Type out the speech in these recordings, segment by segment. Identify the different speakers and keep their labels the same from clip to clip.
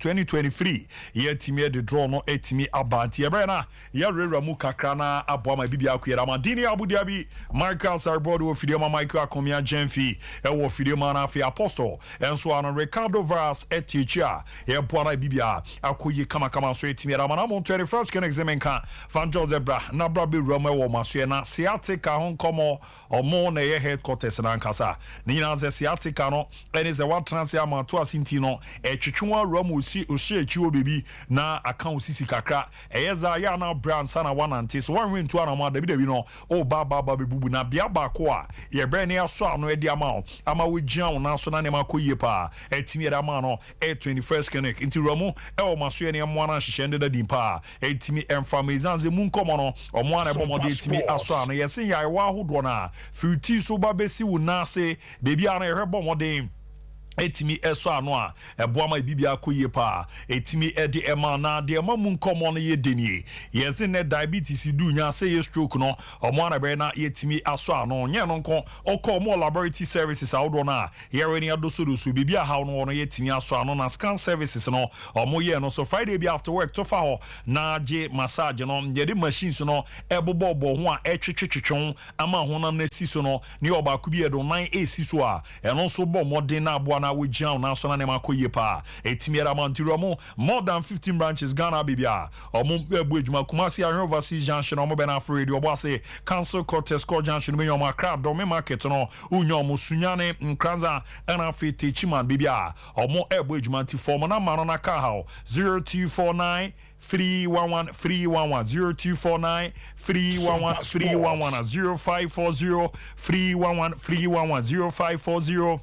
Speaker 1: 2023 yɛtumi de draw no ɛtumi aba. Nti yɛbɛyɛ no a yɛwerɛwura mu kakra na aboa ma bibia akɔ yɛde ama Dini Abu Dhabi, Michael Sarboard wɔ fidie ma, Michael Akomia Gyamfi ɛwɔ fidie ma no. Afei Apostle ɛnso ano Ricardo Varas ɛte akyi a yɛboa no bibia akɔ yie kamakama so ɛtumi yɛde ama no mo 21st Clinic Zemenka Van Joseph bra na bra bɛwura mu ɛwɔ masoɛ na sciatica ho nkɔmmɔ. Ɔmo na ɛyɛ headquarters no ankasa ne nyinaa sɛ sciatica no ɛne sɛ woatena ase ama ato ase nti no ɛtwetwe wo awura mu osi osi akyi wɔ baabi na aka wo sisi kakra. Ɛyɛ za yɛ ana brɛ ansa na woanante so woanhwɛ ntu anamo a dabidabi no woba ba ba bɛbubu. Na bea baako a yɛbrɛ ne asɔ ano ɛde ama wo ama wogyina wo nan so na nneɛma akɔ yie paa ɛtumi yɛde ama no ɛ 21st Clinic. Nti wura mu ɛwɔ ma so yɛ ne ɛmmoa no ahyehyɛ ndeda din paa ɛtumi ɛmfa ma ɛsiane sɛ mu nkɔmmɔ no ɔmo a na ɛbɔ mmɔden ɛtumi asɔ ano. Yɛse yarewa ahodoɔ no a firi ti so ba bɛsi wo nan ase beebi a no yɛhwɛ bɔ mmɔden ɛtumi ɛsɔ ano a ɛboa ma ebibi akɔ yie paa ɛtumi ɛde ɛma. Na deɛ ɛma mu nkɔmɔ no yɛ denie yɛdze nnɛ diabetes du nya sɛ yɛ stroke no ɔmo ana bɛyɛ na yɛtumi asɔ ano. Nyɛ no nko, ɔkɔ ɔmo laboratory services ahodoɔ no a yɛrɛ ne adosodoso biribi ahaw no wɔ no yɛtumi asɔ ano. Na scan services no ɔmo yɛ no so Friday bi after work to fa hɔ na gye massage no. Yɛde machines no ɛbobɔbɔ ho a ɛtwetwetwetwe ho ama honam no asi so no ne ɔbaako bi yɛde nan esi so a ɛno nso bɔ mmɔden na aboa na wogyina wo nan so na nneɛma akɔ yie paa ɛtumi yɛde ama. Nti ɔmo more than 15 branches Ghana baabi a ɔmo ɛbu adwuma: Kumasi Ahwɛ Overseas Junction, ɔmo bɛn Afro Radio ɔbɔ ase Council Quarters Court Junction bɛnya ɔmo. Accra Dɔme Market no wonya ɔmo. Sunyane, Nkranza ɛna afei Techiman baabi a ɔmo ɛbɔ adwuma. Nti fɔm na ma no na kaa haw 0249 311 311, 0249 311 311, 0540 311 311, 0540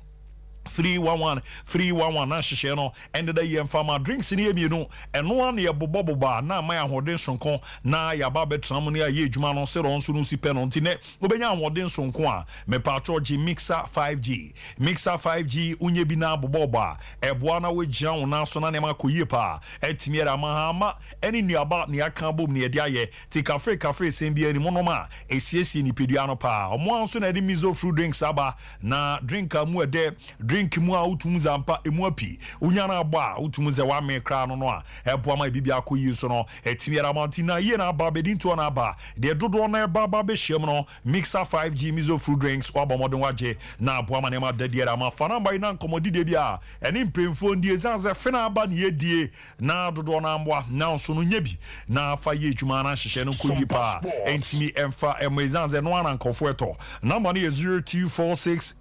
Speaker 1: 311 311. Na nhyehyɛ no ɛndeda yɛ mfama drinks no yɛ mmienu. Ɛno a na yɛbobɔbobɔ a na ama yɛ ahoɔden sonko na yɛaba bɛtena mu no yɛayɛ adwuma no sɛ ɔnso no si pɛ no. Nti nɛ wobɛnya ahoɔden sonko a mepatwɔ gye Mixer 5G. Mixer 5G wonyɛ bi na abobɔbɔ a ɛboa na wogyina wo nan so na nneɛma akɔ yie paa ɛtumi yɛde ama ha ama ɛne nnuaba ne yɛaka bom ne yɛde ayɛ ti kafe kafe sɛn bi anim nom a ɛsiesie nipadua no paa. Ɔmo a nso na ɛde miso fruit drinks aba na drink a mu ɛdɛ, drink mu a wotum zampa emu api wonya no abɔ a wotum sɛ woame koraa no a ɛboa ma biribi akɔ yie so no ɛtumi yɛde ama. Nti na yie no aba bɛdi ntoɔ no aba deɛ dodoɔ no ɛba ba bɛhyia mu no Mixer 5G miso fruit drinks woabɔ mmɔden wagye na aboa ma nneɛma da deɛ ama. Fa namba yi na nkɔmmɔdidie bi a ɛne mpanyinfoɔ ndie ɛsiane sɛ fe no aba ne yɛdie na dodoɔ no amboa na nso no nyɛ bi na fa yɛ adwuma na nhyehyɛ no nkɔ yie paa ɛntumi ɛmfa ɛmɔ ɛsiane sɛ no ana nkɔfoɔ ɛtɔ. Namba no yɛ 0246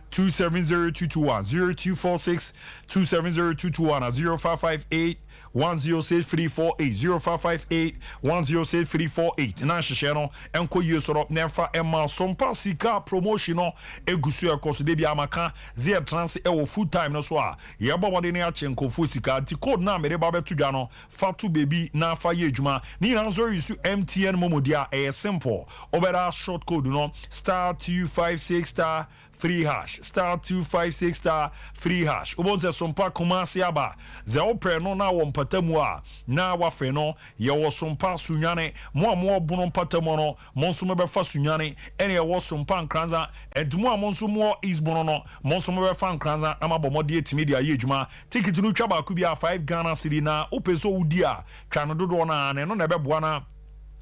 Speaker 1: 270221, 0246 270221, 0558 106348, 0558 106348. Na nhyehyɛ no ɛnkɔ yie soro na ɛmfa ɛma Sompa sika promotion no egu so ɛkɔ so de bi amaka zeɛ trans ɛwɔ full time no so a yɛbɔ mmɔden no akyɛ nkɔfoɔ sika. Nti code no a mede ba bɛto dwa no fa to baabi na fa yɛ adwuma ne nyinaa nso yi so MTN MoMo deɛ a ɛyɛ simple. Wobɛda short code no *256*3#, *256*3#. Wobɛhu sɛ Sompa Kumase aba sɛ wopɛ no na wɔ mpata mu a na wafɛ no yɛwɔ Sompa Sunyane. Mo a mowɔ Bono mpata mu no mo nso mobɛfa Sunyane ɛne ɛwɔ Sompa Nkranza. Ɛnti mo a mo nso mowɔ East Bono no mo nso mobɛfa Nkranza na mabɔ mmɔde atumi de ayɛ adwuma. Ticket no twa baako bi a 5 Ghana cedi na wopɛ sɛ wodi a twa no dodoɔ no a na ɛno na ɛbɛboa na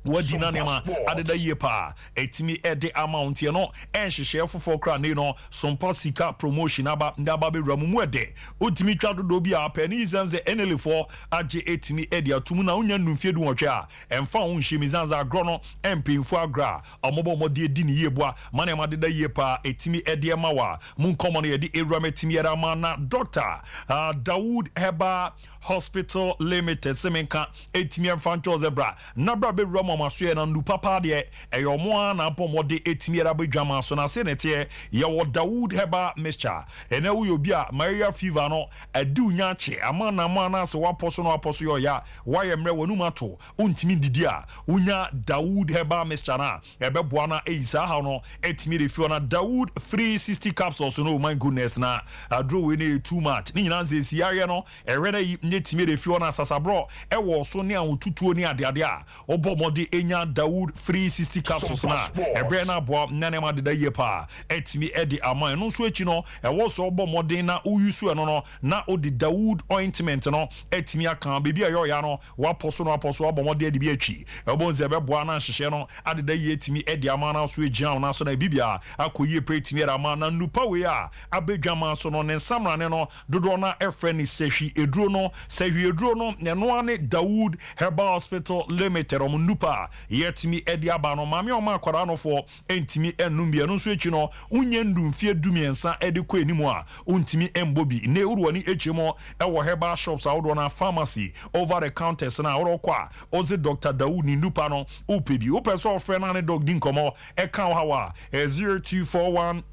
Speaker 1: wadi na nneɛma adeda yie paa ɛtumi ɛde ama wo. Ntiɛ no ɛnhyehyɛeɛ foforɔ koraa ne no Sompa sika promotion aba nde aba bɛwura mu mu ɛdɛ wotumi twa dodoɔ bi a pɛ ne yisɛm sɛ ɛnelefoɔ agye ɛtumi ɛde atum na wonya nnumfie 18 a ɛmfa wo nhyɛ mi sane sɛ agorɔ no ɛmpanyimfoɔ agorɔ a ɔmɔbɔ ɔmɔde adi ne yie boa ma nneɛma adeda yie paa ɛtumi ɛde ɛma wa mu. Nkɔmmɔ no yɛde ɛwura mu ɛtumi ɛde ama na Doctor Dawood Herbal Hospital Limited sɛ menka ɛtumi ɛmfa nkyɛw sɛ bra na bra bɛwura mu ɔmo aso yɛ na ndu papa deɛ ɛyɛ ɔmo a na abɔ ɔmɔde ɛtumi ɛde abɛdwa ma so. Na se ne teɛ yɛwɔ Dawood Herbal Mixture. Ɛnɛ woyɛ obi a malaria fever no ɛdi wo akye ama na ama na sɛ wapɔ so na wapɔ so yɛ ɔyɛ a wayɛ mmerɛ w'anum ato wontumi ndidi a wonya Dawood Herbal Mixture no a ɛbɛboa na ɛyi saa haw no ɛtumi de fi hɔ. Na Dawood 360 capsules no, oh my goodness, na aduro wei no yɛ too much. Ne nyinaa nsɛ esi yareɛ no ɛwɛ no yi nye tumi de fi hɔ. Na asasaborɔ ɛwɔ so ne ahotutuo ne adeade a ɔbɔ mmɔden Wogye enya Dawood 360 capsules na ɛbrɛ no aboa na nneɛma deda yie paa, ɛtumi ɛde ama. Ɛno nso akyi no, ɛwɔ sɛ ɔbɔ mmɔden na woyi so ɛno no na wode Dawood ointment no ɛtumi aka baabi a ɛyɛ ɔya no, wapɔ so no, wapɔ so, wabɔ mmɔden de bi atwi ɛbɔ nzɛ ɛbɛboa na nhyehyɛ no adeda yie, tumi ɛde ama no so egyina wɔn so na ebi bia akɔ yie pɛ, tumi ɛde ama. Na nupa wei a abɛdwama so no, ne nsamrane no dodoɔ no ɛfrɛ ne sɛhwi eduro no. Sɛhwi eduro no, ɛnoa ne Dawood Herbal Hospital Limited ɔmo nupa a yɛtumi ɛde aba no. Maame a ɔmo akwadaa nofoɔ ɛntumi ɛnum bi. Ɛno nso akyi no, wonyɛ ndu mfie 13 ɛde kɔ anim a, wontumi ɛmbɔ bi. Ne wode w'ani akyi mu ɛwɔ herbal shops ahodoɔ no, pharmacy, over the counters na ahodoɔ kɔ a, ɔse Dr Dawood ne nupa no wopɛ bi. Wopɛ sɛ ɔfrɛ no ne doc di nkɔmmɔ ɛka wo haw a, 0241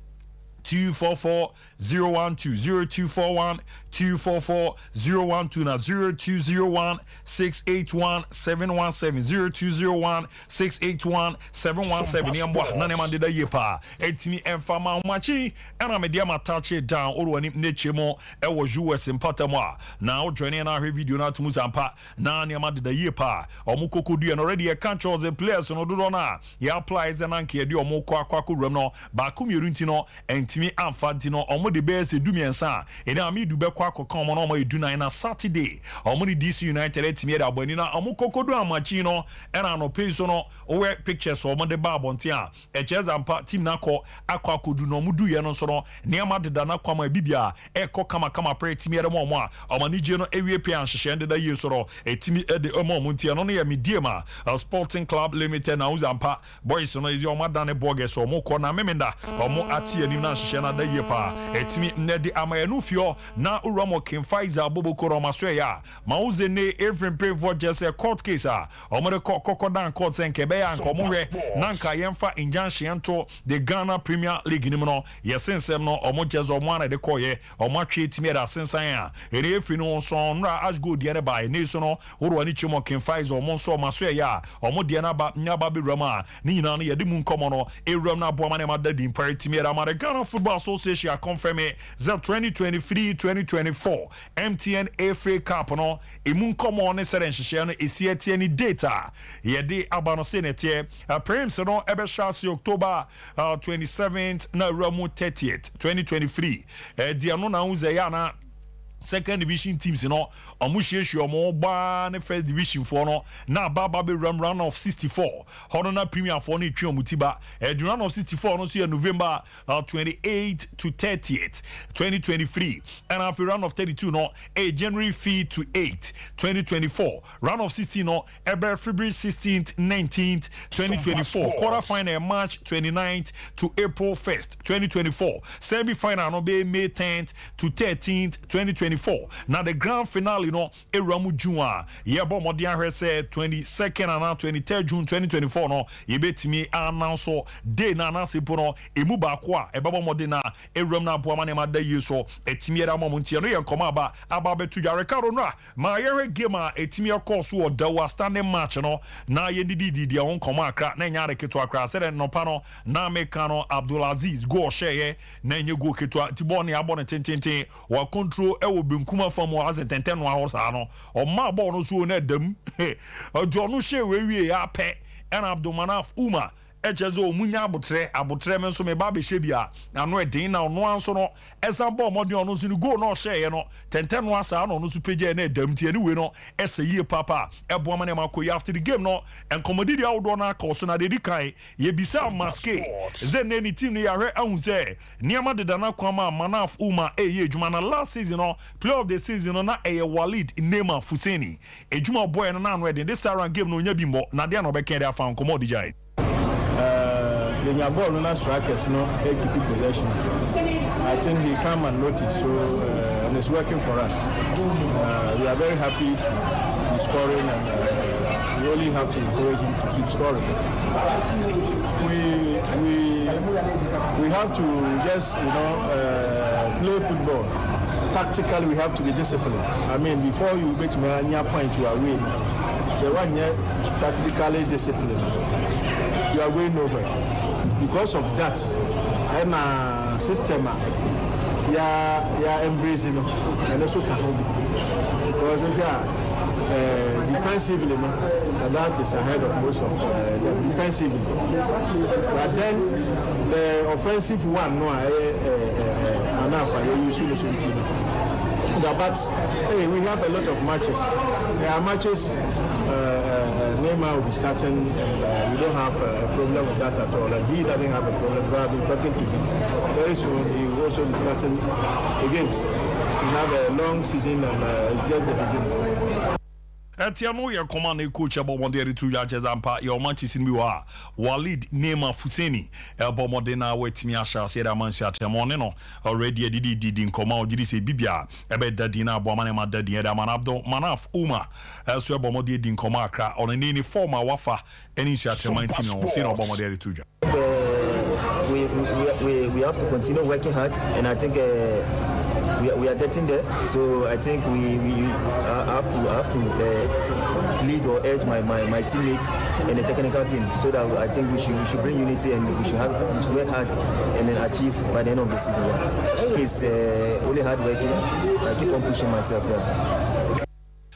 Speaker 1: 244 012, 0241 244 012 na 0201 681 717, 0201 681 717. Yɛmboa na nneɛma deda yie paa, ɛtumi ɛmfa ma ahomakye. Ɛna mede ama touch down wode w'ani n'akyɛ mu ɛwɔ US mpata mu a, na wodwane na ahwɛ video no atom sampa na nneɛma deda yie paa. Ɔmo kokodua no already, yɛka kyerɛ sɛ players no dodoɔ no a yɛ apply sɛ na nka yɛde ɔmo kɔ akɔ akɔwuram no baako mmienu nti no ɛntumi amfa, nti no ɔmo de bɛyɛ sɛ 13 a ɛne Amidu bɛkɔ akɔka ɔmo na ɔmo yɛ 14. Na Saturday ɔmo ne DC United atumi yɛde abɔ ani na ɔmo kokodu amakyi no. Ɛna anɔpɛ yi so no, wowɛ pictures ɔmo de ba abɔnten a, ɛkyerɛ sɛ ampa team no akɔ akɔ akɔdu na ɔmo duyɛ no nso no, nneɛma deda no akɔ ama bibia ɛkɔ kamakama pɛ, ɛtumi yɛde ma ɔmo a ɔmo anigye no ewie pɛ a, nhyehyɛ deda yie so no, ɛtumi ɛde ɛma ɔmo. Nti ɛno no yɛ Medeama Sporting Club Limited na ɔmo ampa boys no ɛdi ɔmo adane bɔɔgɛ so, ɔmo kɔ na memenda ɔmo ate anim na nhyehyɛ no ada yie paa, ɛtumi nnɛ de ama ɛno fie na owura mo King Faisal boboko no ɔma so ɛyɛ a ma wo ze ne efiri mpanyinfoɔ kyerɛ sɛ court case a ɔmo de kɔ kɔkɔ dan court sɛ nka ɛbɛyɛ anka ɔmo hwɛ na nka yɛmfa injunction to the Ghana Premier League nim no. Yɛse nsɛm no, ɔmo kyerɛ sɛ ɔmo ana de kɔɔyɛ, ɔmo atwe tumi ɛde asensan a ɛne efiri no nso nnora Ashgold deɛ no ba. Ɛne so no woro ani kyerɛ mu, King Faisal ɔmo nso ɔmo aso ɛyɛ a ɔmo deɛ no aba nyaba bɛwura mu a, ne nyinaa no yɛde mu nkɔmɔ no ewura mu no aboa ma ne ma da di mpare tumi ɛde ama. The Ghana Football Association aconfirm sɛ 2023 2024 MTN FA Cup no emu nkɔmɔ ne sɛdeɛ nhyehyɛ no esi ɛteɛ ne date a yɛde aba no se ne teɛ. Prelims no ɛbɛhyɛ ase October 27th na awura mu 30th 2023. Ɛdeɛ no na ahu sɛ ɛyɛ ana second division teams no ɔmo hyiahyia ɔmo baa ne first division foɔ no na aba aba bɛwura mu round of 64 hɔ no, na premier foɔ no etwi ɔmo ti ba. Ɛdi round of 64 no nso yɛ November 28 to 30th 2023, ɛna afei round of 32 no ɛyɛ January 5 to 8 2024. Round of 16 no ɛbɛ February 16th 19th 2024. Quarter final March 29th to April 1st 2024. Semi final no bɛyɛ May 10th to 13th 2024, na the grand finale no ewura mu June a yɛbɔ mmɔden ahwɛ sɛ 22nd ana 23rd June 2024 no yɛbɛtumi announce day na anaasɛ mpo no emu baako a ɛbɛbɔ mmɔden na ewura mu no aboa ma nneɛma da yie so, ɛtumi yɛde ama mo. Nti ɛno yɛ nkɔmɔ aba abɛto dwa. Ricardo no a ma yɛhwɛ game a ɛtumi ɛkɔɔ so wɔ Dawa standing match no na yɛndidididi ɛho nkɔmɔ akra na ɛnyɛ ade ketewa koraa. Sɛdeɛ nnɔpa no na meka no, Abdulaziz goal ɔhyɛeɛ na ɛnyɛ goal ketewa, nti bɔɔl no yɛabɔ no tententen, wa control ɛwɔ benkum afa mu asɛ tɛntɛn no ahɔ saa no, ɔmaa bɔɔl no so na ɛdam, nti ɔno hyɛ wei wie apɛ, ɛna Abdulmanaf Umar ɛkyɛ sɛ ɔmu nya abotrɛ abotrɛ me nso meba abɛhyɛ bi a ano ɛden, na ɔno nso no ɛsan bɔ ɔmɔden, ɔno nso no goal na ɔhyɛeɛ no tɛntɛn no asa na ɔno nso pagya na ɛdam, nti ɛne wei no ɛsɛ yie papa, ɛboa ma nneɛma akɔ yi. After the game no, nkɔmmɔdidi ahodoɔ no akɔ so, na deɛ ɛdi kan yɛbisa Maske sɛ ne ne team no yɛahwɛ ahu sɛ nneɛma deda no akwan ma Manaf Umar ɛyɛ adwuma, na last season no player of the season no na ɛyɛ Walid Nema Fuseni, adwuma ɔbɔɛ no na ano ɛden. This time round game no onya bi mbɔ na deɛ na ɔbɛka de afa nkɔmmɔ ɔde gyae.
Speaker 2: Yɛnya ball no na strikers no keep possession. I think he come and notice so and it's working for us. We are very happy he's scoring and we only have to encourage him to keep scoring. We have to just play football. Tactically, we have to be disciplined. I mean, before you get to any point you are win. So when you're tactically disciplined, you are going nowhere. Because of that, I'm a system ya ya embracing no, and also can be because if you are Defensively, no, Sadat is ahead of most of them defensively. But then the offensive one, no, Manaf, I use no team. But hey, we have a lot of matches. There are matches Neymar will be starting, and we don't have a problem with that at all. And he doesn't have a problem. But I've been talking to him. Very soon he will also be starting the games. We have a long season, and it's just the beginning.
Speaker 1: Ɛtia no yɛ kɔma ne coach ɛbɔ mmɔden ɛde to dwa kyɛ zampa yɛ ɔma kyesi no bi wɔ a Walid Neema Fuseni ɛbɔ mmɔden na watumi ahyɛ aseɛ de ama Nsuatrɛm. Ɔne no already adidi didi nkɔmɔ a ɔgye di sɛ bibia ɛbɛda din na aboa ma ne ma da din ɛde ama no. Abdul Manaf Umar ɛso ɛbɔ mmɔden di nkɔmɔ akra ɔno ne form a wafa ɛne Nsuatrɛm ntimi ho sei na ɔbɔ mmɔden ɛde to dwa.
Speaker 3: We have to continue working hard, and I think we are getting there. So I think we have to lead or urge my teammates and the technical team so that I think we should bring unity and we should work hard and then achieve by the end of the season. Yeah. It's only hard working. I keep on pushing myself. Yeah.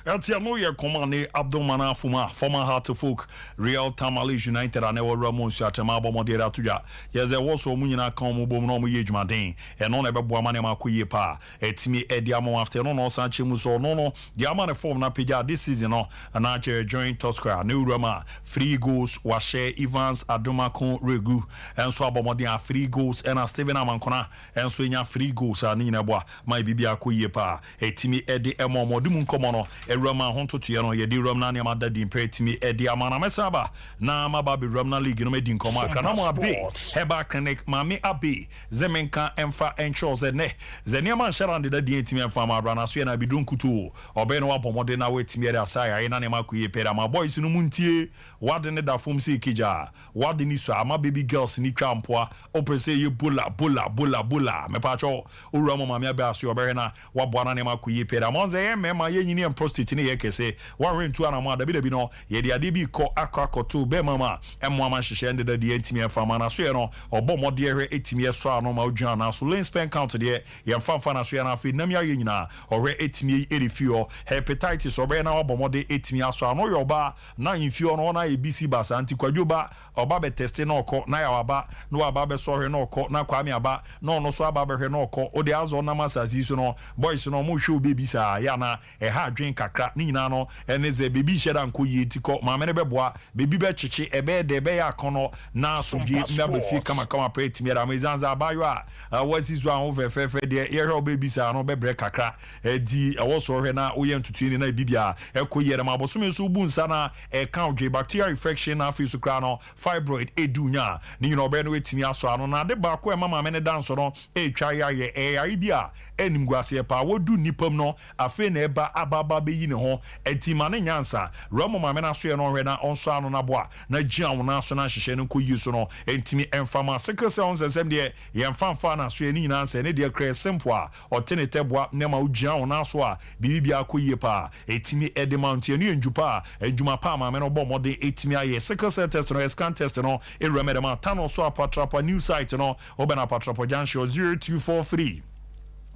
Speaker 1: Ɛtia no yɛ kɔma ne Abdul Manaf Umar, former Hearts of Oak, Real Tamale United a na ɛwɔ mu Nsuatrɛm abɔ mmɔden de ato dwa yɛsɛ ɛwɔ so ɔmo nyinaa ka ɔmo bom na ɔmo yɛ adwumaden. Ɛno na ɛbɛboa ma nneɛma akɔ yie paa ɛtumi ɛde ama wɔn. After ɛno na ɔsan kyerɛ mu so ɔno no deɛ ama ne form na pagya this season no na kyerɛ joint top scorer ne wura mu a three goals wahyɛ. Evans Adomako Regu ɛnso abɔ mmɔden a three goals, ɛna Steven Amankona ɛnso nya three goals a ne nyinaa boa ma biribi akɔ yie paa ɛtumi ɛde ɛma ɔmo. Ɔde mu nkɔmɔ no ɛwura mu a ho ntotoeɛ no yɛde wuram na nneɛma da di mpɛ ɛtumi ɛde ama na mɛsa aba na maba abɛwuram na league no madi nkɔmɔ akra na mo Abe Herbal Clinic. Maame Abe zemenka ɛmfa ɛnkyerɛw sɛ nɛ sɛ nneɛma nhyɛ ra ndeda deɛ ɛtumi ɛmfa ma abra na so yɛ na abiduro nkuto ɔbɛn no wabɔ mmɔden na watumi ɛde asa ayare na nneɛma akɔ yie pɛ ama boys no mu ntie wade ne da fam sɛ ekegya wade ne so ama baby girls ni twa mpoa ɔpɛ sɛ ɛyɛ bola bola bola bola. Mɛpakyɛw owura mu maame abɛ aso ɔbɛhwɛ na waboa na nneɛma akɔ yie pɛ ama sɛ ɛyɛ mmarima yɛnyini yɛn prostate ne yɛ kɛse wɔnhwɛ ntu anamo a dabidabi no yɛde adeɛ bi kɔ akɔ akɔto bɛrima mu a ɛmmoa ma nhyehyɛ ndeda deɛ ntumi ɛfa ma na so yɛ no ɔbɔ mmɔdeɛ hwɛ ɛtumi ɛsɔ ano ma odwina ana so low sperm count deɛ yɛmfa mfa na so yɛ no. Afei nam yɛayɛ nyinaa ɔhwɛ ɛtumi ɛde fi hɔ. Hepatitis ɔbɛyɛ na wabɔ mmɔde ɛtumi asɔ ano yɛ ɔbaa na mfi hɔ no ɔna yɛ bisi basa nti Kwadwo ba ɔba bɛ test na ɔkɔ na yɛ waba na waba bɛsɔ hwɛ na ɔkɔ na Kwame aba na ɔno so aba bɛhwɛ na ɔkɔ ɔde azɔ ɔnam asase yi so no boys no ɔmo hwɛ obi saa yɛ ana ɛha adwen kakra ne nyinaa no ɛne sɛ beebi hyɛ da nkɔ yie nti kɔ maame no bɛboa beebi bɛkyekye ɛbɛyɛ dɛ ɛbɛyɛ akɔnɔ na asomdwe na bɛfie kamakama pɛ ɛtumi ɛda ama ɛsiane sɛ abaayewa a wasi so a ho fɛfɛɛfɛ deɛ yɛhwɛ ɔbɛbi saa no bɛbrɛ kakra ɛdi ɛwɔ so hwɛ na woyɛ ntutuo ni na ebi bia ɛkɔ yie dɛm abosome nso bu nsa na ɛka odwe bacterial infection na afei so koraa no fibroid edu nya ne nyinaa ɔbɛyɛ no etumi asɔ ano. Na ade baako a ɛma maame ne da nso no etwa yɛ ɛyare bi a ɛnim gu aseɛ paa wodu nipa mu no afei na ɛba aba bɛyi ne ho ɛti ma ne nyansa rɛmo maame no aso yɛ no ɔhwɛ na ɔnso ano na boa na gyina wɔn aso na nhyehyɛ no nkɔ yie so no ɛntumi ɛmfa ma sickle cell nsɛnsɛm deɛ yɛmfa mfa na so yɛ ne nyinaa nsɛ ne deɛ kra simple a ɔte ne tɛ boa nneɛma wogyina wɔn aso a biribi bi akɔ yie paa ɛtumi ɛde ma. Nti ɛno yɛ ndwupa a adwuma pa a maame no bɔ mmɔden ɛtumi ayɛ. Sickle cell test no yɛ scan test no ɛwura mɛdɛm a tano so Apatrapa new site no wobɛn Apatrapa junction, 0243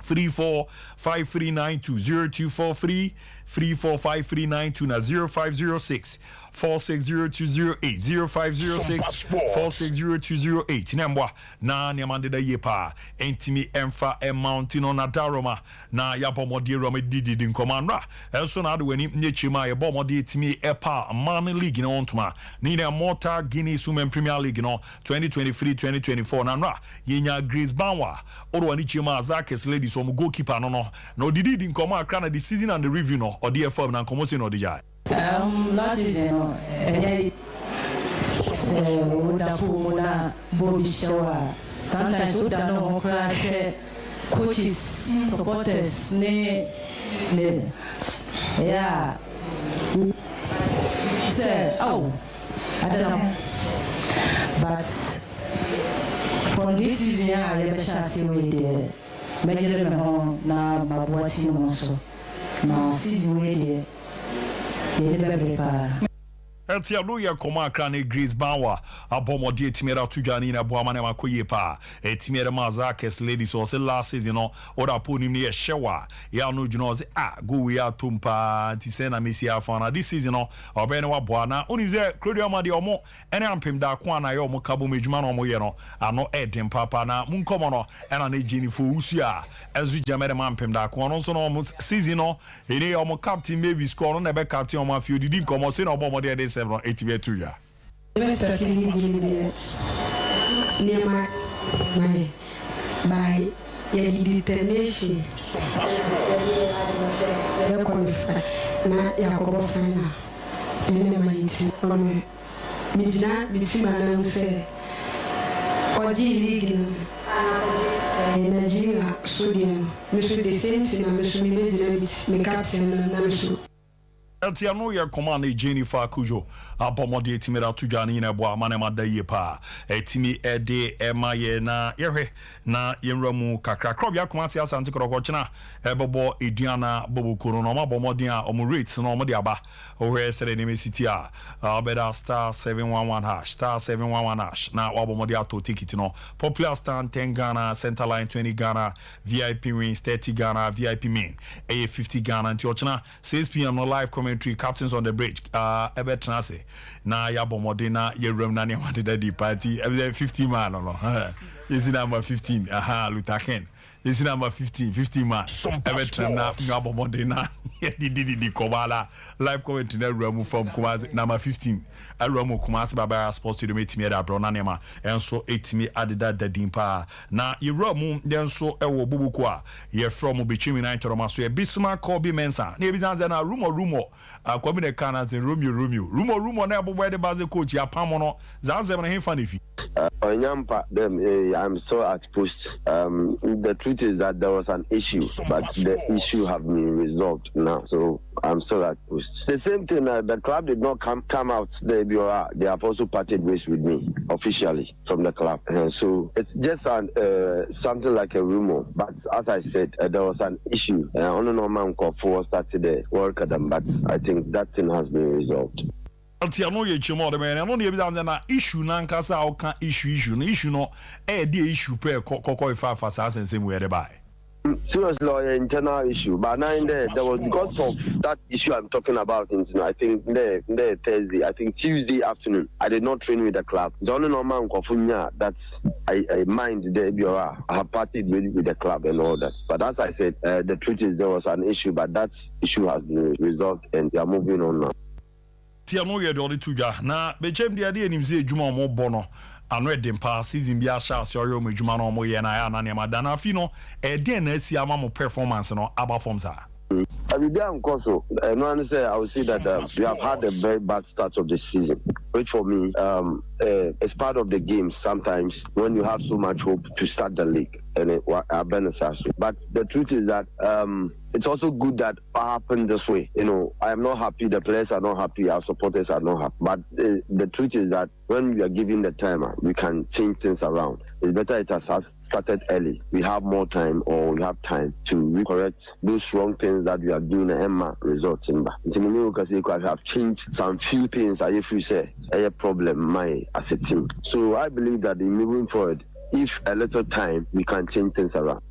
Speaker 1: 345392, 0243 345392 na 0506 460208, 0506 460208 na mboa na nneɛma deda yie paa ɛntumi ɛmfa ɛma nti no na daroma na yɛabɔ mmɔden awura mu dididi nkɔmmɔ anora ɛnso na ade w'ani nyɛ kyerɛ mu a yɛbɔ mmɔden ɛtumi ɛpa mmaa league no wɔ ntoma ne nyinaa Malta Guinness Women Premier League no 2023-2024 na anora yɛnya Grace Banwa ɔde w'ani kyerɛ mu a Zakis Ladies ɔmo goalkeeper no na ɔdididi nkɔmmɔ akra na the season and the review no ɔde ɛfam na nkɔmmɔ sei na ɔde gyae.
Speaker 4: Last season no ɛnyɛ sɛ woda pool mu na bɔɔl bi hyɛ wo a sometimes woda no ho koraa hwɛ coaches, supporters ne ɛyɛ a sɛ aw adana. But from this season a yɛbɛhyɛ ase wei deɛ mɛgyere me ho na maboa team no so na season wei deɛ yɛde bɛbere paa.
Speaker 1: Ɛte ɛno yɛ kɔmɔ akra ne Grace Banwa abɔ mmɔden ɛtumi ɛde ato dwa ne nyina boa ma nneɛma kɔ yie paa. Ɛtumi ɛde ma Zakes ladies. Ɔse last season no woda po nim no yɛ hyɛ wa yɛ ano dwene. Ɔse ah, goal wei atom paa, nti sɛn na mesi afa na this season no ɔbɛyɛ ne waboa na wonim sɛ kurodua ma deɛ ɔmo ɛne Ampem Daako a na yɛ ɔmo ka bom adwuma na ɔmo yɛ no ano ɛden papa. Na mu nkɔmɔ no ɛna ne Jennifer Owusu a ɛnso gyina mɛde ma Ampem Daako. Ɔno nso no ɔmo season no ɛne ɔmo captain Mavis kɔ, ɔno na ɛbɛ captain ɔmo. Afei odidi nkɔmɔ sɛ na ɔbɔ ɔmo de ɛde sɛm no ɛtumi ɛto dwa.
Speaker 5: Bɛstart league no deɛ, nneɛma ma yɛ by yɛde determination yɛ qualify na yɛakɔbɔ final. Ɛne ma yɛ ti ɔno megyina me team anan sɛ ɔgye league no Nigeria so deɛ no, me so the same thing na me so mebɛgyina me captain no na me so.
Speaker 1: Ɛnti ɛno yɛ kɔma ne Jennifer Akujo abɔ mmɔden ɛtumi de ato dwa no nyina ɛboa ama ne ma da yie paa, ɛtumi ɛde ɛma yɛ. Na yɛhwɛ na yɛnwura mu kakra. Krɔbea Kumase Asante Kɔtɔkɔ kyena ɛbɛbɔ Aduana Boboko no na ɔmo abɔ mmɔden a ɔmo rates no ɔmo de aba. Wohwɛ sɛdeɛ nneɛma si ti a, ɔbɛda *711#, *711# na wabɔ mmɔden atɔ ticket no. Popular stand 10 Ghana, center line 20 Ghana, VIP wings 30 Ghana, VIP main ɛyɛ 50 Ghana. Nti ɔkyena 6 p.m. no, live commentary, Captains on the Bridge ɛbɛtena ase na yɛabɔ mmɔden na yɛwuram na nneɛma deda di pa. Nti ɛbi sɛ 15 man no yɛsi number 15, aha, Luther Ken, yɛsi number 15, 15 man ɛbɛtena na yɛabɔ mmɔden na yɛdidididi kɔmɔ ala live commentary na awura mu from Kumasi. Number 15 awura mu Kumasi Baba Sports Stadium, ɛtumi ɛde abrɛ na nneɛma ɛnso ɛtumi adeda dadin paa. Na yɛwura mu yɛn nso ɛwɔ Boboko a yɛfrɛ mo Bɛkyim United, ɔma so yɛ Bismarck Kobe Mensa na yɛbisa sɛ na rumour rumour akɔbi ne ka na sɛ Romeo Romeo rumour rumour na ɛbobɔ ɛde ba sɛ coach apam no, saa nsɛm no hefa ne fi?
Speaker 6: Onyampa, them, I'm still at post. The truth is that there was an issue, but the issue have been resolved now. So I'm still at post. The same thing, the club did not come out. They have also parted ways with me officially from the club. So it's just something like a rumor. But as I said, there was an issue. On the normal for started the work at them, but I think that thing has been resolved.
Speaker 1: Nti ɛno yɛ kyerɛ mu a ɔde bɛyɛ ɛno ne yɛbisa sɛ na issue nankasa a ɔka issue no, issue no ɛyɛ deɛ issue pɛ kɔkɔ ifa afa saa asɛnsɛm wɔ yɛde baeɛ.
Speaker 6: Seriously, or internal issue. But now in there was because of that issue I'm talking about. In, I think there Thursday, I think Tuesday afternoon, I did not train with the club. The only normal that's I mind the I have partied with the club and all that. But as I said, the truth is there was an issue, but that issue has been resolved and we are moving on now.
Speaker 1: Tia no yɛ deɛ ɔde to dwa na Bɛkyɛm deɛ adeɛ anim sɛ adwuma a ɔmo bɔ no ano ɛden paa. Season bi ahyɛ ase, ɔyɛ ɔmo adwuma no ɔmo yɛ na ayɛ ana nneɛma da na afi no ɛdeɛn na asi ama mo performance no aba fam saa?
Speaker 6: Biribi ankɔ so. Ɛno ano sɛ I will say that we have had a very bad start of the season, which for me is part of the game sometimes when you have so much hope to start the league and it so. But the truth is that it's also good that it happened this way. I am not happy. The players are not happy. Our supporters are not happy. But the truth is that when we are given the time, we can change things around. It's better it has started early. We have more time, or we have time to correct those wrong things that we are doing and Emma results in. I have changed some few things. I if you say a problem my as a team. So I believe that in moving forward, if a little time, we can change things around.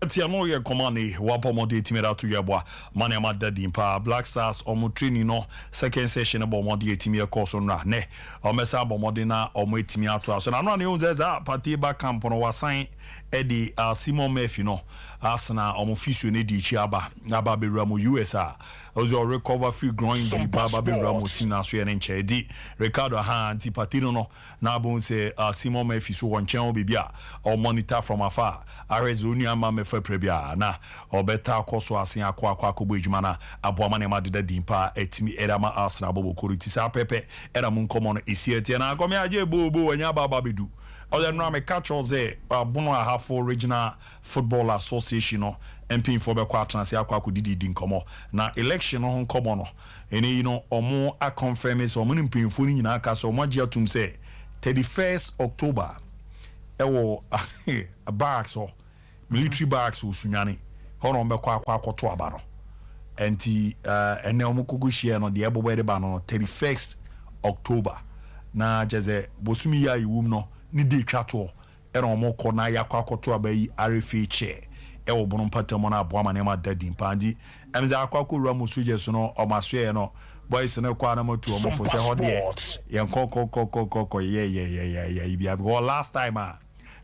Speaker 1: Nti ɛno yɛ kɔma ne wabɔ mmɔden ɛtumi de ato yɛ boa ma nneɛma da din paa. Black Stars ɔmo training no second session bɔ mmɔden ɛtumi ɛkɔ so no a nɛ ɔmɛsa abɔ mmɔden na ɔmo ɛtumi ato aso na ano a ne ɛhu sɛ saa Partey ba camp no wasan ɛde Simon Murphy no asena ɔmo physio no di akyi aba abɛwura mu US a ɔsɛ ɔrecover free groin injury ba aba abɛwura mu team na so yɛ ne nkyɛn di Ricardo ha. Nti Partey no na abɔn sɛ Simon Murphy so wɔ nkyɛn hɔ baabi a ɔmonitor from afar ahwɛ sɛ onua ma mɛfa pere bi a na ɔbɛta akɔ so asen akɔbɔ adwuma na aboa ma nneɛma deda din paa ɛtumi ɛde ama Arsenal bɔbɔ koro. Ti saa pɛpɛ ɛna mu nkɔmɔ no esi ɛteɛ na akɔmi agye bobo ɛnya aba aba bɛdu ɔyɛ nnora meka kyerɛw sɛ Abono Ahafo Regional Football Association no mpanyinfoɔ bɛkɔ atena ase akɔdididi nkɔmɔ na election no ho nkɔmɔ no. Ɛnɛ yi no ɔmo aconfirm sɛ ɔmo ne mpanyinfoɔ no nyinaa ka sɛ ɔmo agye atum sɛ 31st October ɛwɔ barracks hɔ, military barracks wɔ Sunyane hɔ na ɔmo bɛkɔ akɔto aba no. Nti ɛnɛ ɔmo koko hyia no deɛ ɛbɔbɔ ɛde ba no 31st. October na kyerɛ sɛ bosome yi a yɛwɔ mu no ne da etwa toɔ ɛna wɔn kɔ na yɛakɔ akɔto aba yi RFA chair ɛwɔ Bono mpata mu no aboa ma nneɛma da din paa. Nti ɛm sɛ akɔ akɔwura mu soldiers no, ɔmo asoɛɛ no, boys no kɔ a na matu ɔmo fo sɛ hɔ deɛ yɛn kɔ kɔ kɔ kɔ kɔ kɔ yɛ yɛ yɛ yɛ yɛ yi bia, because last time a